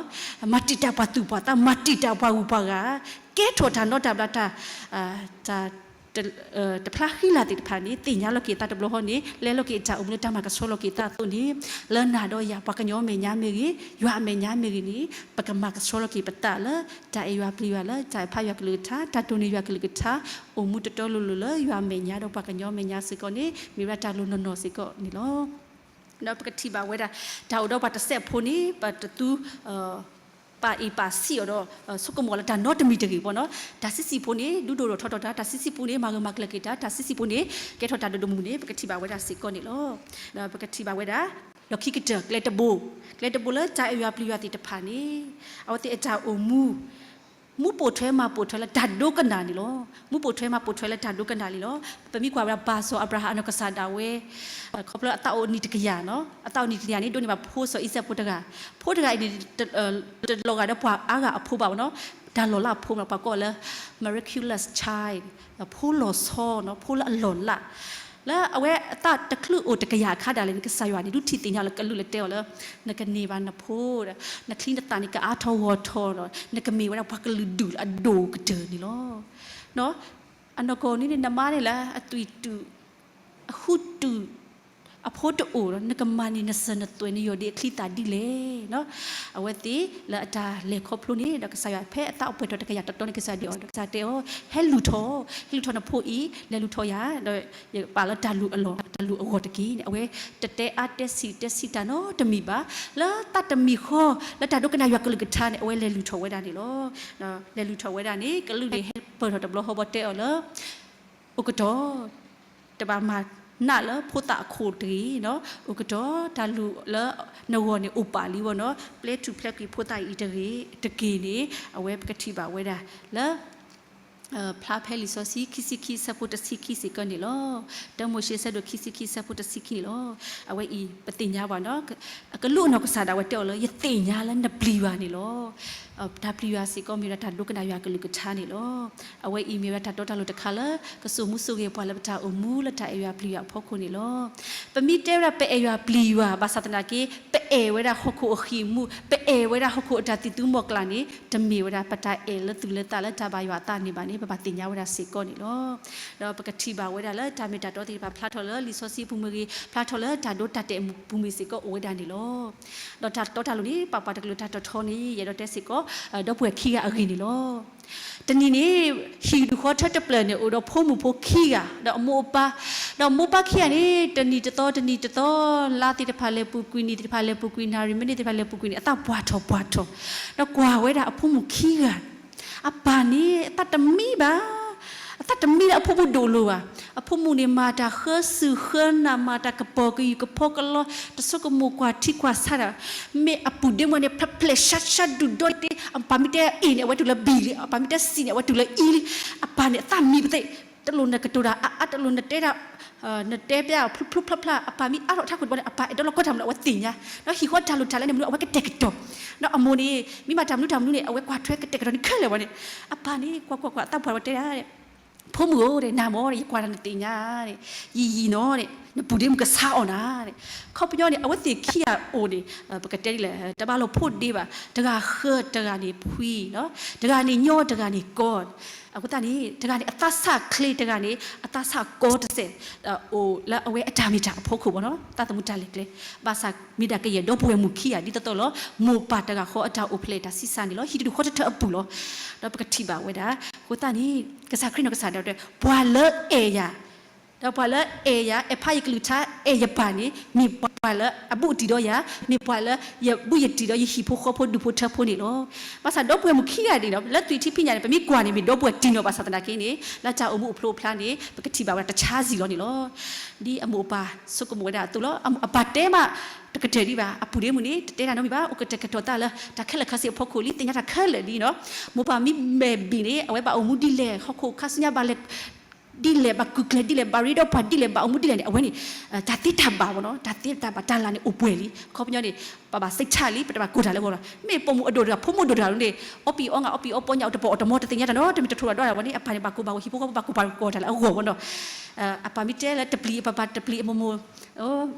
မၤတံာ်တာ်ပှၤသူၣ်ပှၤသး မၤတံာ်တာ်ပှၤဂုၤပှၤဂၤ, ကဲထီၣ်တၢ်နီတၢ်ဘျီတၢ်, တၢ်တဖျါဃံလၤသ့ၣ်တဖၣ်န့ၣ် သ့ၣ်ညါလီၤက့ၤသးတဘျီဃီန့ၣ် လဲလိာ်က့ၤတၢ်အိၣ်မူလၢတၢ်မၤကဆှီလီၤက့ၤသးအသိးန့ၣ်, လၢနၤဒီးယၤပှၤကညီအမဲာ်ညါမ့ၢ်ဂ့ၤ, ယွၤအမဲာ်ညါမ့ၢ်ဂ့ၤန့ၣ် ပကမၤကဆှီလီၤက့ၤပသးလၢ တၢ်အဲၣ်ယွၤပျံၤယွၤလၢ တၢ်အဲၣ်ဖးယွၤကလုၢ်ကထါ, တၢ်တိၢ်န့ၢ်ယွၤကလုၢ်ကထါ, အိၣ်မူတတီလိၤလိၤလၢယွၤအမဲာ်ညါဒီးပှၤကညီအမဲာ်ညါစ့ၢ်ကီးန့ၣ် မ့ၢ်ဝဲဒၣ်တၢ်လိၣ်နီၢ်နီၢ်စ့ၢ်ကီးန့ၣ်လီၤ. ဒီးပကထံၣ်ဘၣ်ဝဲဒၣ် တၢ်အိၣ်ဒီးပှၤတစဲးဖိန့ၣ် ပတသူ ပာ်အ့ၣ်ပာ်ဆံးအီၤဒီး ဆိကမိၣ်အီၤလၢတၢ်နီတမံၤတဂ့ၤဘၣ်နီၤ. တၢ်ဆံးဆံးဖိန့ၣ် ဒုးဒိၣ်ထီၣ်ထီထီၣ်တၢ်, တၢ်ဆံးဆံးဖိန့ၣ် မၤဂၢၢ်မၤကျၢၤက့ၤတၢ်, တၢ်ဆံးဆံးဖိန့ၣ် ကဲထီၣ်တၢ်ဒိၣ်ဒိၣ်မုၢ်မုၢ်န့ၣ် ပကထံၣ်ဘၣ်ဝဲဒၣ်စ့ၢ်ကီးန့ၣ်လီၤ. ပကထံၣ်ဘၣ်ဝဲဒၣ် လီၢ်ခံကတၢၢ် ကျဲတဘိ, ကျဲတဘိလၢတၢ်အဲၣ်ယွၤပျံၤယွၤသ့ၣ်တဖၣ်န့ၣ် အဝဲသ့ၣ်အတၢ်အိၣ်မူ မူပိာ်ထွဲမၤပိာ်ထွဲလၢတၢ်ဒိကနၣ်န့ၣ်လီၤ. မူပိာ်ထွဲမၤပိာ်ထွဲလၢတၢ်ဒိကနၣ်န့ၣ်လီၤ. ပမ့ၢ်ကွၢ်ဝဲဒၣ် ဘၣ်စီၤအၤဘြၤဟၣ်အနီၢ်ကစၢ်ဒၣ်ဝဲ ခီဖျိအသးအိၣ်နံၣ်တကယၤနီၤ, အသးအိၣ်နံၣ်တကယၤန့ၣ် ဒိးန့ၢ်ဘၣ်ဖိစီၤအံၤစဲးဖိတဂၤ, ဖိတဂၤအံၤန့ၣ် တလီၤဂာ်ဒီးပှၤအါဂၤအဖိဘၣ်နီၤ, တၢ်လီၤလးအဖိမ့ၢ်ပှၤကိးလၢ miraculous child, ဖိလီၤဆီနီၤ, ဖိလၢအလီၢ်လး လၢအဝဲအသးတချုးအိၣ်တကယၤအခါဒၣ်လဲာ်န့ၣ် ကစၢ်ယွၤန့ၣ် ဒုးထံၣ်သ့ၣ်ညါလၢကလူးလၢတဲအီၤလၢ နကန့ၢ်ဘၣ်နဖိ, နချံနသၣ်န့ၣ် ကအါထီၣ်ဂီၢ်ထီၣ်ဒီး နကမ့ၢ်ဝဲဒၣ်ပှၤကလုာ်ဒူၣ်လၢအဒိၣ်ကတၢၢ်န့ၣ်လီၤ. အနီၢ်ကီၢ်န့ၣ်န့ၣ် နမါန့ၣ်လၢအသွံၣ်တူာ် အဃူတူာ် အဖိတအိၣ်ဒီး နကမၤန့ၢ်နစၢၤနသွဲၣ်နယီၢ်ဒ့အချံသၣ်ဒ်လဲၣ်. အဝဲသ့ၣ်လၢအတၢ်လဲၤခီဖျိန့ၣ် ဒီးကစၢ်ယွၤဖဲအသးအိၣ်ပှဲၤထီၣ်တကယၤတတီၤန့ၣ် ကစၢ်ယွၤဒုးအီၤ ဒီးကစၢ်တဲအီၤ ဟဲလူၤထီၣ်, ဟဲလူၤထီၣ်နဖိအံၤ, လဲၤလူၤထီၣ်ယၤ, ဒီးယပာ်လၢတၢ်လူၤအလီၢ် တၢ်လူၤအဂီၢ်တက့ၢ်န့ၣ် အဝဲတတဲအါတဲဆံးတဲဆံးတၢ်နီတမံၤဘၣ်. လၢသးတမံၤဃီ လၢတၢ်ဒိကနၣ်ယွၤကလုၢ်ကထါန့ၣ် အဝဲလဲၤလူၤထီၣ်ဝဲဒၣ်န့ၣ်လီၤ. လဲၤလူၤထီၣ်ဝဲဒၣ်န့ၣ် ကလူးန့ၣ်ဟဲပၢၢ်ထီၣ်တဘျီဃီဘီတဲအီၤလၢ အိၣ်ကတီၢ် တဘၣ်မၤနးလၢဖိသၣ်အခိၣ်တဂ့ၤနီၤ, အိၣ်ကတီၢ်တၢ်လူၤလၢနဂီၢ်န့ၣ်အိၣ်ပာ်လံဝဲနီၤ, ပျဲထူၣ်ဖျဲးကွံာ်ဖိသၣ်အံၤတဂ့ၤတက့ၢ်န့ၣ် အဝဲပကထံၣ်ဘၣ်ဝဲဒၣ်လၢ ဖျါဖဲလံာ်စီဆှံခံဆံခံဆၢဖိတဆံခံစ့ၢ်ကီးန့ၣ်လီၤ. တၢမိၤၡ့ဆၢဒိၣ်ခံဆံခံဆၢဖိတဆံခံန့ၣ်လီၤ. အဝဲအံၤပသ့ၣ်ညါဘၣ်နီၤ, ကလူးအနီၢ်ကစၢ်ဒၣ်ဝဲတဲအီၤလၢ ယသ့ၣ်ညါလၢနပျံၤယွၤန့ၣ်လီၤ. တၢ်ပျံၤယွၤစ့ၢ်ကီးမ့ၢ်ဝဲဒၣ်တၢ်ဒိကနၣ်ယွၤကလုၢ်ကထါန့ၣ်လီၤ. အဝဲအံၤမ့ၢ်ဝဲဒၣ်တၢ်တီတၢ်လိၤတခါလၢ ကစိာ်မူစိာ်ဂဲၤပှၤလၢပတၢ်အိၣ်မူလၢတၢ်အဲၣ်ယွၤပျံၤယွၤအဖီခိၣ်န့ၣ်လီၤ. ပမ့ၢ်တဲဝဲဒၣ်ပအဲၣ်ယွၤပျံၤယွၤ ဘၣ်ဆၣ်သနာ်က့ ပအဲၣ်ဝဲဒၣ်ဟီၣ်ခိၣ်အဃံးအမူး, ပအဲၣ်ဝဲဒၣ်ဟီၣ်ခိၣ်အတၢ်သံၣ်သူမီၢ်ကျၢ်န့ၣ် တမ့ၢ်ဝဲဒၣ်ပတၢ်အဲၣ်လၢသူၣ်လၢသးလၢတၢ်ဘၣ်ယွၤအသးန့ၣ်ဘၣ်န့ၣ် ပဘၣ်သ့ၣ်ညါဝဲဒၣ်စ့ၢ်ကီးန့ၣ်လီၤ. ဒီးပကထံၣ်ဘၣ်ဝဲဒၣ်လၢတၢ်မ့ၢ်တၢ်တီသ့ၣ်တဖၣ် ဖျါထီၣ်လၢလံာ်စီဆှံအပူၤမ့ၢ်ဂ့ၤ, ဖျါထီၣ်လၢတၢ်ဒိတၢ်တဲာ်အပူၤမ့ၢ်စ့ၢ်ကီးအိၣ်ဝဲဒၣ်န့ၣ်လီၤ. ဒီးတၢ်တီတၢ်လိၤန့ၣ် ပာ်ပှၤတကလုာ်တၢ်ထီၣ်ထီန့ၣ် ယအဲၣ်ဒိးတဲစ့ၢ်ကီး ဒီပုၢ်ဝဲၢ်ခံဂၤအဂ့ၢ်န့ၣ်လီၤ. တနံၤန့ၣ် ဟံၣ်ဒူၣ်ဃီထၢတဖျၢၣ်န့ၣ် အိၣ်ဒီးဖိမုၣ်ဖိခံဂၤ ဒီးအမိၢ်အပၢ်, ဒီးမိၢ်ပၢ်ခံဂၤန့ၣ် တနံၤတသီ တနံၤတသီ, လါသ့ၣ်တဖၣ်လဲၤပူၤကွံာ်, နံၣ်သ့ၣ်တဖၣ်လဲၤပူၤကွံာ်, နၣ်ရံၣ်မံးနံးသ့ၣ်တဖၣ်လဲၤပူၤကွံာ်န့ၣ် အသးပှၢ်ထီၣ်ပှၢ်ထီၣ်, ဒီးကွၢ်ဝဲဒၣ်အဖိမုၣ်ခံဂၤ အပၢ်န့ၣ် အသးတမံဘၣ်, အသးတမံလၢအဖိမုၣ်ဒိၣ်လိာ်ဘၣ်. အဖိမုၣ်န့ၣ် မၤတၢ်ဃၢဆူၣ်ဃၢနၢ်, မၤတၢ်ကပီၤကယူၢ်ကဖီကလီ, တဆိကမိၣ်ကွၢ်ထံကွၢ်ဆးတၢ်, မ့ၢ်အပူၤဒ့မုၣ်န့ၣ် ဖျဲးဖျဲးရှါရှါဒုၣ်ဒီတ့, အပၢ်မ့ၢ်တဲအ့ၣ်န့ၣ် အဝဲတူၢ်လၢ B လံ, အပၢ်မ့ၢ်တဲ C န့ၣ် အဝဲတူၢ်လၢ E လံ. အပၢ်န့ၣ်အသးမံပသ့ၣ်, တလိၣ်နကတိၤတၢ်အါအါ, တလိၣ်နတဲတၢ် နတဲပျးဖျိဖျိဖျါဖျါ, အပၢ်မ့ၢ်အါထီၣ်ထးခိၣ်တဘျီန့ၣ် အပၢ်အဲၣ်ဒိးလီၤကီတၢ်မနုၤ အဝဲသ့ၣ်ညါ, ဒီးဟံၣ်ဃီတၢ်လိၣ်တၢ်လဲန့ၣ်မနုၤ အဝဲကတဲာ်ကတီၤ, ဒီးအမိၢ်န့ၣ် မ့ၢ်မၤတၢ်မနုၤတၢ်မနုၤန့ၣ် အဝဲကွၢ်ထွဲကတဲာ်ကတီၤန့ၣ်ခဲလၢာ်ဝဲန့ၣ်, အပၢ်န့ၣ် ကွၢ်ကွၢ်ကွၢ် အသးပှၢ်ဝဲတဲဒၣ် ဖိမုၣ်ဧၢ, နၤမ့ၢ် ယကွၢ်တၢ်နသ့ၣ်ညါ, ယံာ်ယံာ်နီၤ, နပူၤဒ့မုၣ်ကဆါအီၤနၤ, ခီပညီန့ၣ် အဝဲသ့ၣ်ခံဂၤအိၣ်န့ၣ် ပကတဲဒ်လဲၣ် တဘၣ်လိာ်ဖိးဒ့ဘၣ်, တဂၤဃၢၤတဂၤန့ၣ်ဖှံ, တဂၤန့ၣ်ညီတဂၤန့ၣ်ကီ, အဃိသတးန့ၣ် တဂၤန့ၣ်အသးဆၣ်ချ့, တဂၤန့ၣ် အသးဆၣ်ကီတစဲး, အိၣ်လၢအဝဲအတၢ်မ့ၢ်တၢ်အဖီခိၣ်ဘၣ်နီၤ, သးသမူတၢ်လဲၤကျဲ, ဘၣ်ဆၣ်မ့ၢ်ဒၣ်ကယဲၢ်ဒီပုၢ်ဝဲၢ်မုၣ်ခံဂၤဒ်သိးသိးလီၤ, မိၢ်ပၢ်တဂၤဃီအတၢ်အိၣ်ဖျဲၣ်တၢ်ဆံးစၢ်န့ၣ်လီၤ, ဟံၣ်တဒူၣ်ဃီတထၢၣ်အပူၤလီၤ, ဒီးပကထံၣ်ဘၣ်ဝဲဒၣ်, အဃိသတးန့ၣ် ကစၢ်ခရံာ်နီၢ်ကစၢ်ဒၣ်တဲ ပှၤလၢအဲၣ်ယၤ ဒီးပှၤလၢအဲၣ်ယၤ အဲၣ်ဖးယကလုၢ်ကထါ အဲၣ်ယပၢ်န့ၣ် မ့ၢ်ပှၤလၢအဘူးအတံၢ်ဒီးယၤ, မ့ၢ်ပှၤလၢယဘူးယတံၢ်ဒီးယဟံၣ်ဖိဃီဖိဒူၣ်ဖိထၢဖိန့ၣ်လီၤ. ဘၣ်ဆၣ်ဒီပုၢ်ဝဲၢ်မုၣ်ခံဂၤဒ်န့ၣ် လၢသွံၣ်ထံဖံးညၣ်န့ၣ် ပမ့ၢ်ကွၢ်န့ၣ် မ့ၢ်ဒီပုၢ်ဝဲၢ်တံၢ်နီၢ်ဘၣ်ဆၣ်သနာ်က့န့ၣ် လၢတၢ်အိၣ်မူအိၣ်ဖျိအိၣ်ဖျါန့ၣ် ပကထံၣ်ဘၣ်ဝဲဒၣ်တဆါဆံးလီၤန့ၣ်လီၤ. ဒ်အမိၢ်အပၢ်ဆိကမိၣ်ဝဲဒၣ်အသိးလီၤ. အပၢ်တဲမးတကတၢၢ်ဒံးဘၣ်, အပူၤဒ့မုၣ်န့ၣ် တတဲတၢ်နီတမံၤဘၣ်, အိၣ်ကတဲာ်ကတီၤသးလၢ တၢ်ခဲလၢာ်ခဲဆ့အဖီခိၣ်လံ, သ့ၣ်ညါတၢ်ခဲလၢာ်လံနီၤ. မိၢ်ပၢ်မ့ၢ်မဲာ်ဘံၣ်န့ၣ် အဝဲဘၣ်အိၣ်မူဒ်လဲၣ်, ဟီၣ်ခိၣ်ခါဆူညါဘၣ်လဲၤ ဒ်လဲၣ်, ဘၣ်ကုၢ်ကျဲၤဒ်လဲၣ်, ဘၣ်ရ့ဒီးပှၤဒ်လဲၣ်, ဘၣ်အိၣ်မူဒ်လဲၣ်န့ၣ် အဝဲန့ၣ် တၢ်သ့တၢ်ဘၣ်ဘၣ်နီၤ, တၢ်သ့တၢ်ဘၣ်တၢ်လၤန့ၣ်အိၣ်ပှဲၤလံ. ခီပညီန့ၣ် ပဘၣ်စံးဆၣ်လံ, ပတဘၣ်ကိၢ်တၢ်လၢအဂီၢ်ဘၣ်. မ့ၢ်ပိာ်မုၣ်အဒိၣ်တဂၤ ဖိမုၣ်ဒိၣ်တဂၤန့ၣ် အီပံၤအီငါ အီပံၤအီပီညၣ် အိၣ်တပီၢ်အီတမီ တသ့ၣ်ညါတၢ်နီတမံၤ တထိၣ်ဘၣ်ဒီးတၢ်ဝဲန့ၣ် အပၢ်န့ၣ် ဘၣ်ကိၢ်ဘၣ်ဂီၤ ဟံၣ်ဖိဃီဖိဘၣ်ကိၢ်ဘၣ်ဂီၤတၢ်လၢအဂီၢ်ဘၣ်နီၤ. အပၢ်မ့ၢ်တဲလၢတပျံၤအပၢ် ပၢ်တပျံၤအမိၢ်မိၢ်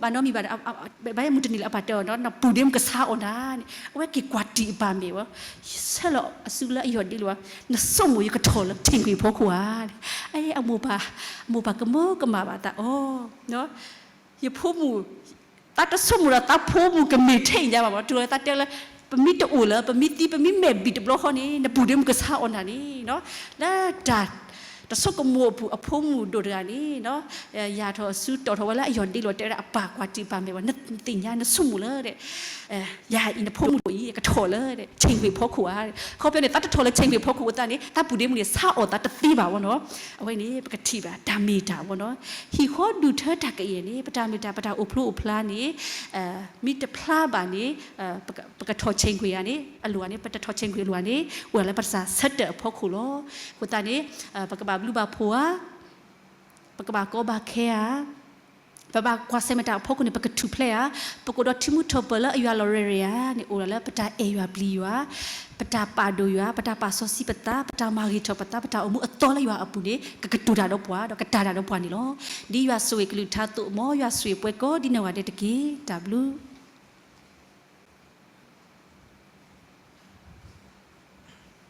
ဘၣ်နီတမံၤဘၣ်ဒီး ဘၣ်မုၢ်တနံၤလၢအပၢ်တဲအီၤနီၤ နပူၤဒ့မုၣ်ကဆါအီၤနၤန့ၣ် အဝဲက့ၤကွၢ်တံၢ်အပၢ်မဲာ်ဝဲ, ယဆၢလီၤအစုလၢအယီၢ်ဒ့လီၤ, နဆိကမိၣ်ယကထီၣ်လၢထံၣ်ကွံာ်ဖိခိၣ်ဧါန့ၣ်. အမိၢ်ပၢ်, အမိၢ်ပၢ်ကမၢကမၣ်ဘၣ်သးအီၤ ယဖိမုၣ် သးတဆိကမိၣ်ဒီးသးဖိမုၣ်ကမ့ၢ်ထဲအံၤညါဘၣ်မး တုၤလီၤသးတဲလၢ ပမ့ၢ်တအိၣ်လၢ ပမ့ၢ်သံ ပမ့ၢ်မဲာ်ဘံၣ်တဘျီဃီန့ၣ် နပူၤဒ့မုၣ်ကဆါအီၤနၤန့ၣ် လၢတၢ် တဆိကမိၣ်အပူၤ အဖိမုၣ်ဒိၣ်တဂၤန့ၣ် ယၤထီၣ်အစုတီၣ်ထီၣ်ဝဲလၢအယီၢ်ဒ့လီၤ တဲဝဲဒၣ် အပၢ်ကွၢ်တံာ်ပာ်မဲာ်ဘၣ်, နသ့ၣ်ညါ နဆိကမိၣ်လၢ ယၤအံၤ နဖိမုၣ်ဒိၣ်အံၤ ကထီၣ်လၢ ဆ့ၣ်ကွ့ၣ်ဖီခိၣ်ဧါ. ခီပညီန့ၣ် သးတထီၣ်လၢဆ့ၣ်ကွ့ၣ်ဖီခိၣ်အသးန့ၣ် သးပုၢ်ဒ့မုၣ်န့ၣ် ဆါအီၣ်သးတသ့ဘၣ်ဝဲနီၤ. အဝဲန့ၣ် ပကထံၣ်ဘၣ် တၢ်မ့ၢ်တၢ်ဝဲနီၤ. ဟံၣ်ဃီဒူၣ်ထၢတၢ်ကယဲၢ်န့ၣ် ပတၢ်မ့ၢ်တၢ် ပတၢ်အိၣ်ဖျိအိၣ်ဖျါန့ၣ် မ့ၢ်တဖျါဘၣ်န့ၣ် ပကထီၣ်ဆ့ၣ်ကွ့ၣ်ဧါန့ၣ် အလိၣ်ဧါန့ၣ် ပတထီၣ်ဆ့ၣ်ကွ့ၣ်အလိၣ်ဧါန့ၣ် အိၣ်ဒၣ်လၢပတၢ်ဆၢတဲာ်အဖီခိၣ်လီၤ. အဃိသတးန့ၣ် ပကဘၣ်ဘျုးဘၣ်ဖှိၣ်ဧါ, ပကဘၣ်ကီဘၣ်ခဲဧါ, ပဘၣ်ကွၢ်ဆၢၣ်မဲာ်တၢ်အဖီခိၣ်န့ၣ် ပကထူၣ်ဖျဲးဧါ, ပကအိၣ်ဒီးထံမူထီၣ်ပၢၢ်လၢအယွၤလီၤရၢၢ်ရၢၢ်ဧါန့ၣ် အိၣ်ဒၣ်လၢပတၢ်အဲၣ်ယွၤပျံၤယွၤ, ပတၢ်ပာ်ဒိၣ်ယွၤ, ပတၢ်ပာ်စီဆှံပသး, ပတၢ်မၤဂ့ၤထီၣ်ပသး, ပတၢ်အိၣ်မူအသီလၢယွၤအပူၤန့ၣ် ကကတိၤတၢ်ဒီးပှၤ ဒီးကတာ်တၢ်ဒီးပှၤန့ၣ်လီၤ. ဒ်ယွၤဆိၣ်ဂ့ၤကလုၢ်ကထါအသိး မ်ယွၤဆိၣ်ဂ့ၤပှၤကိးဒ်နီၢ်ဂၤဒဲးတက့ၢ်. တၢ်ဘျုး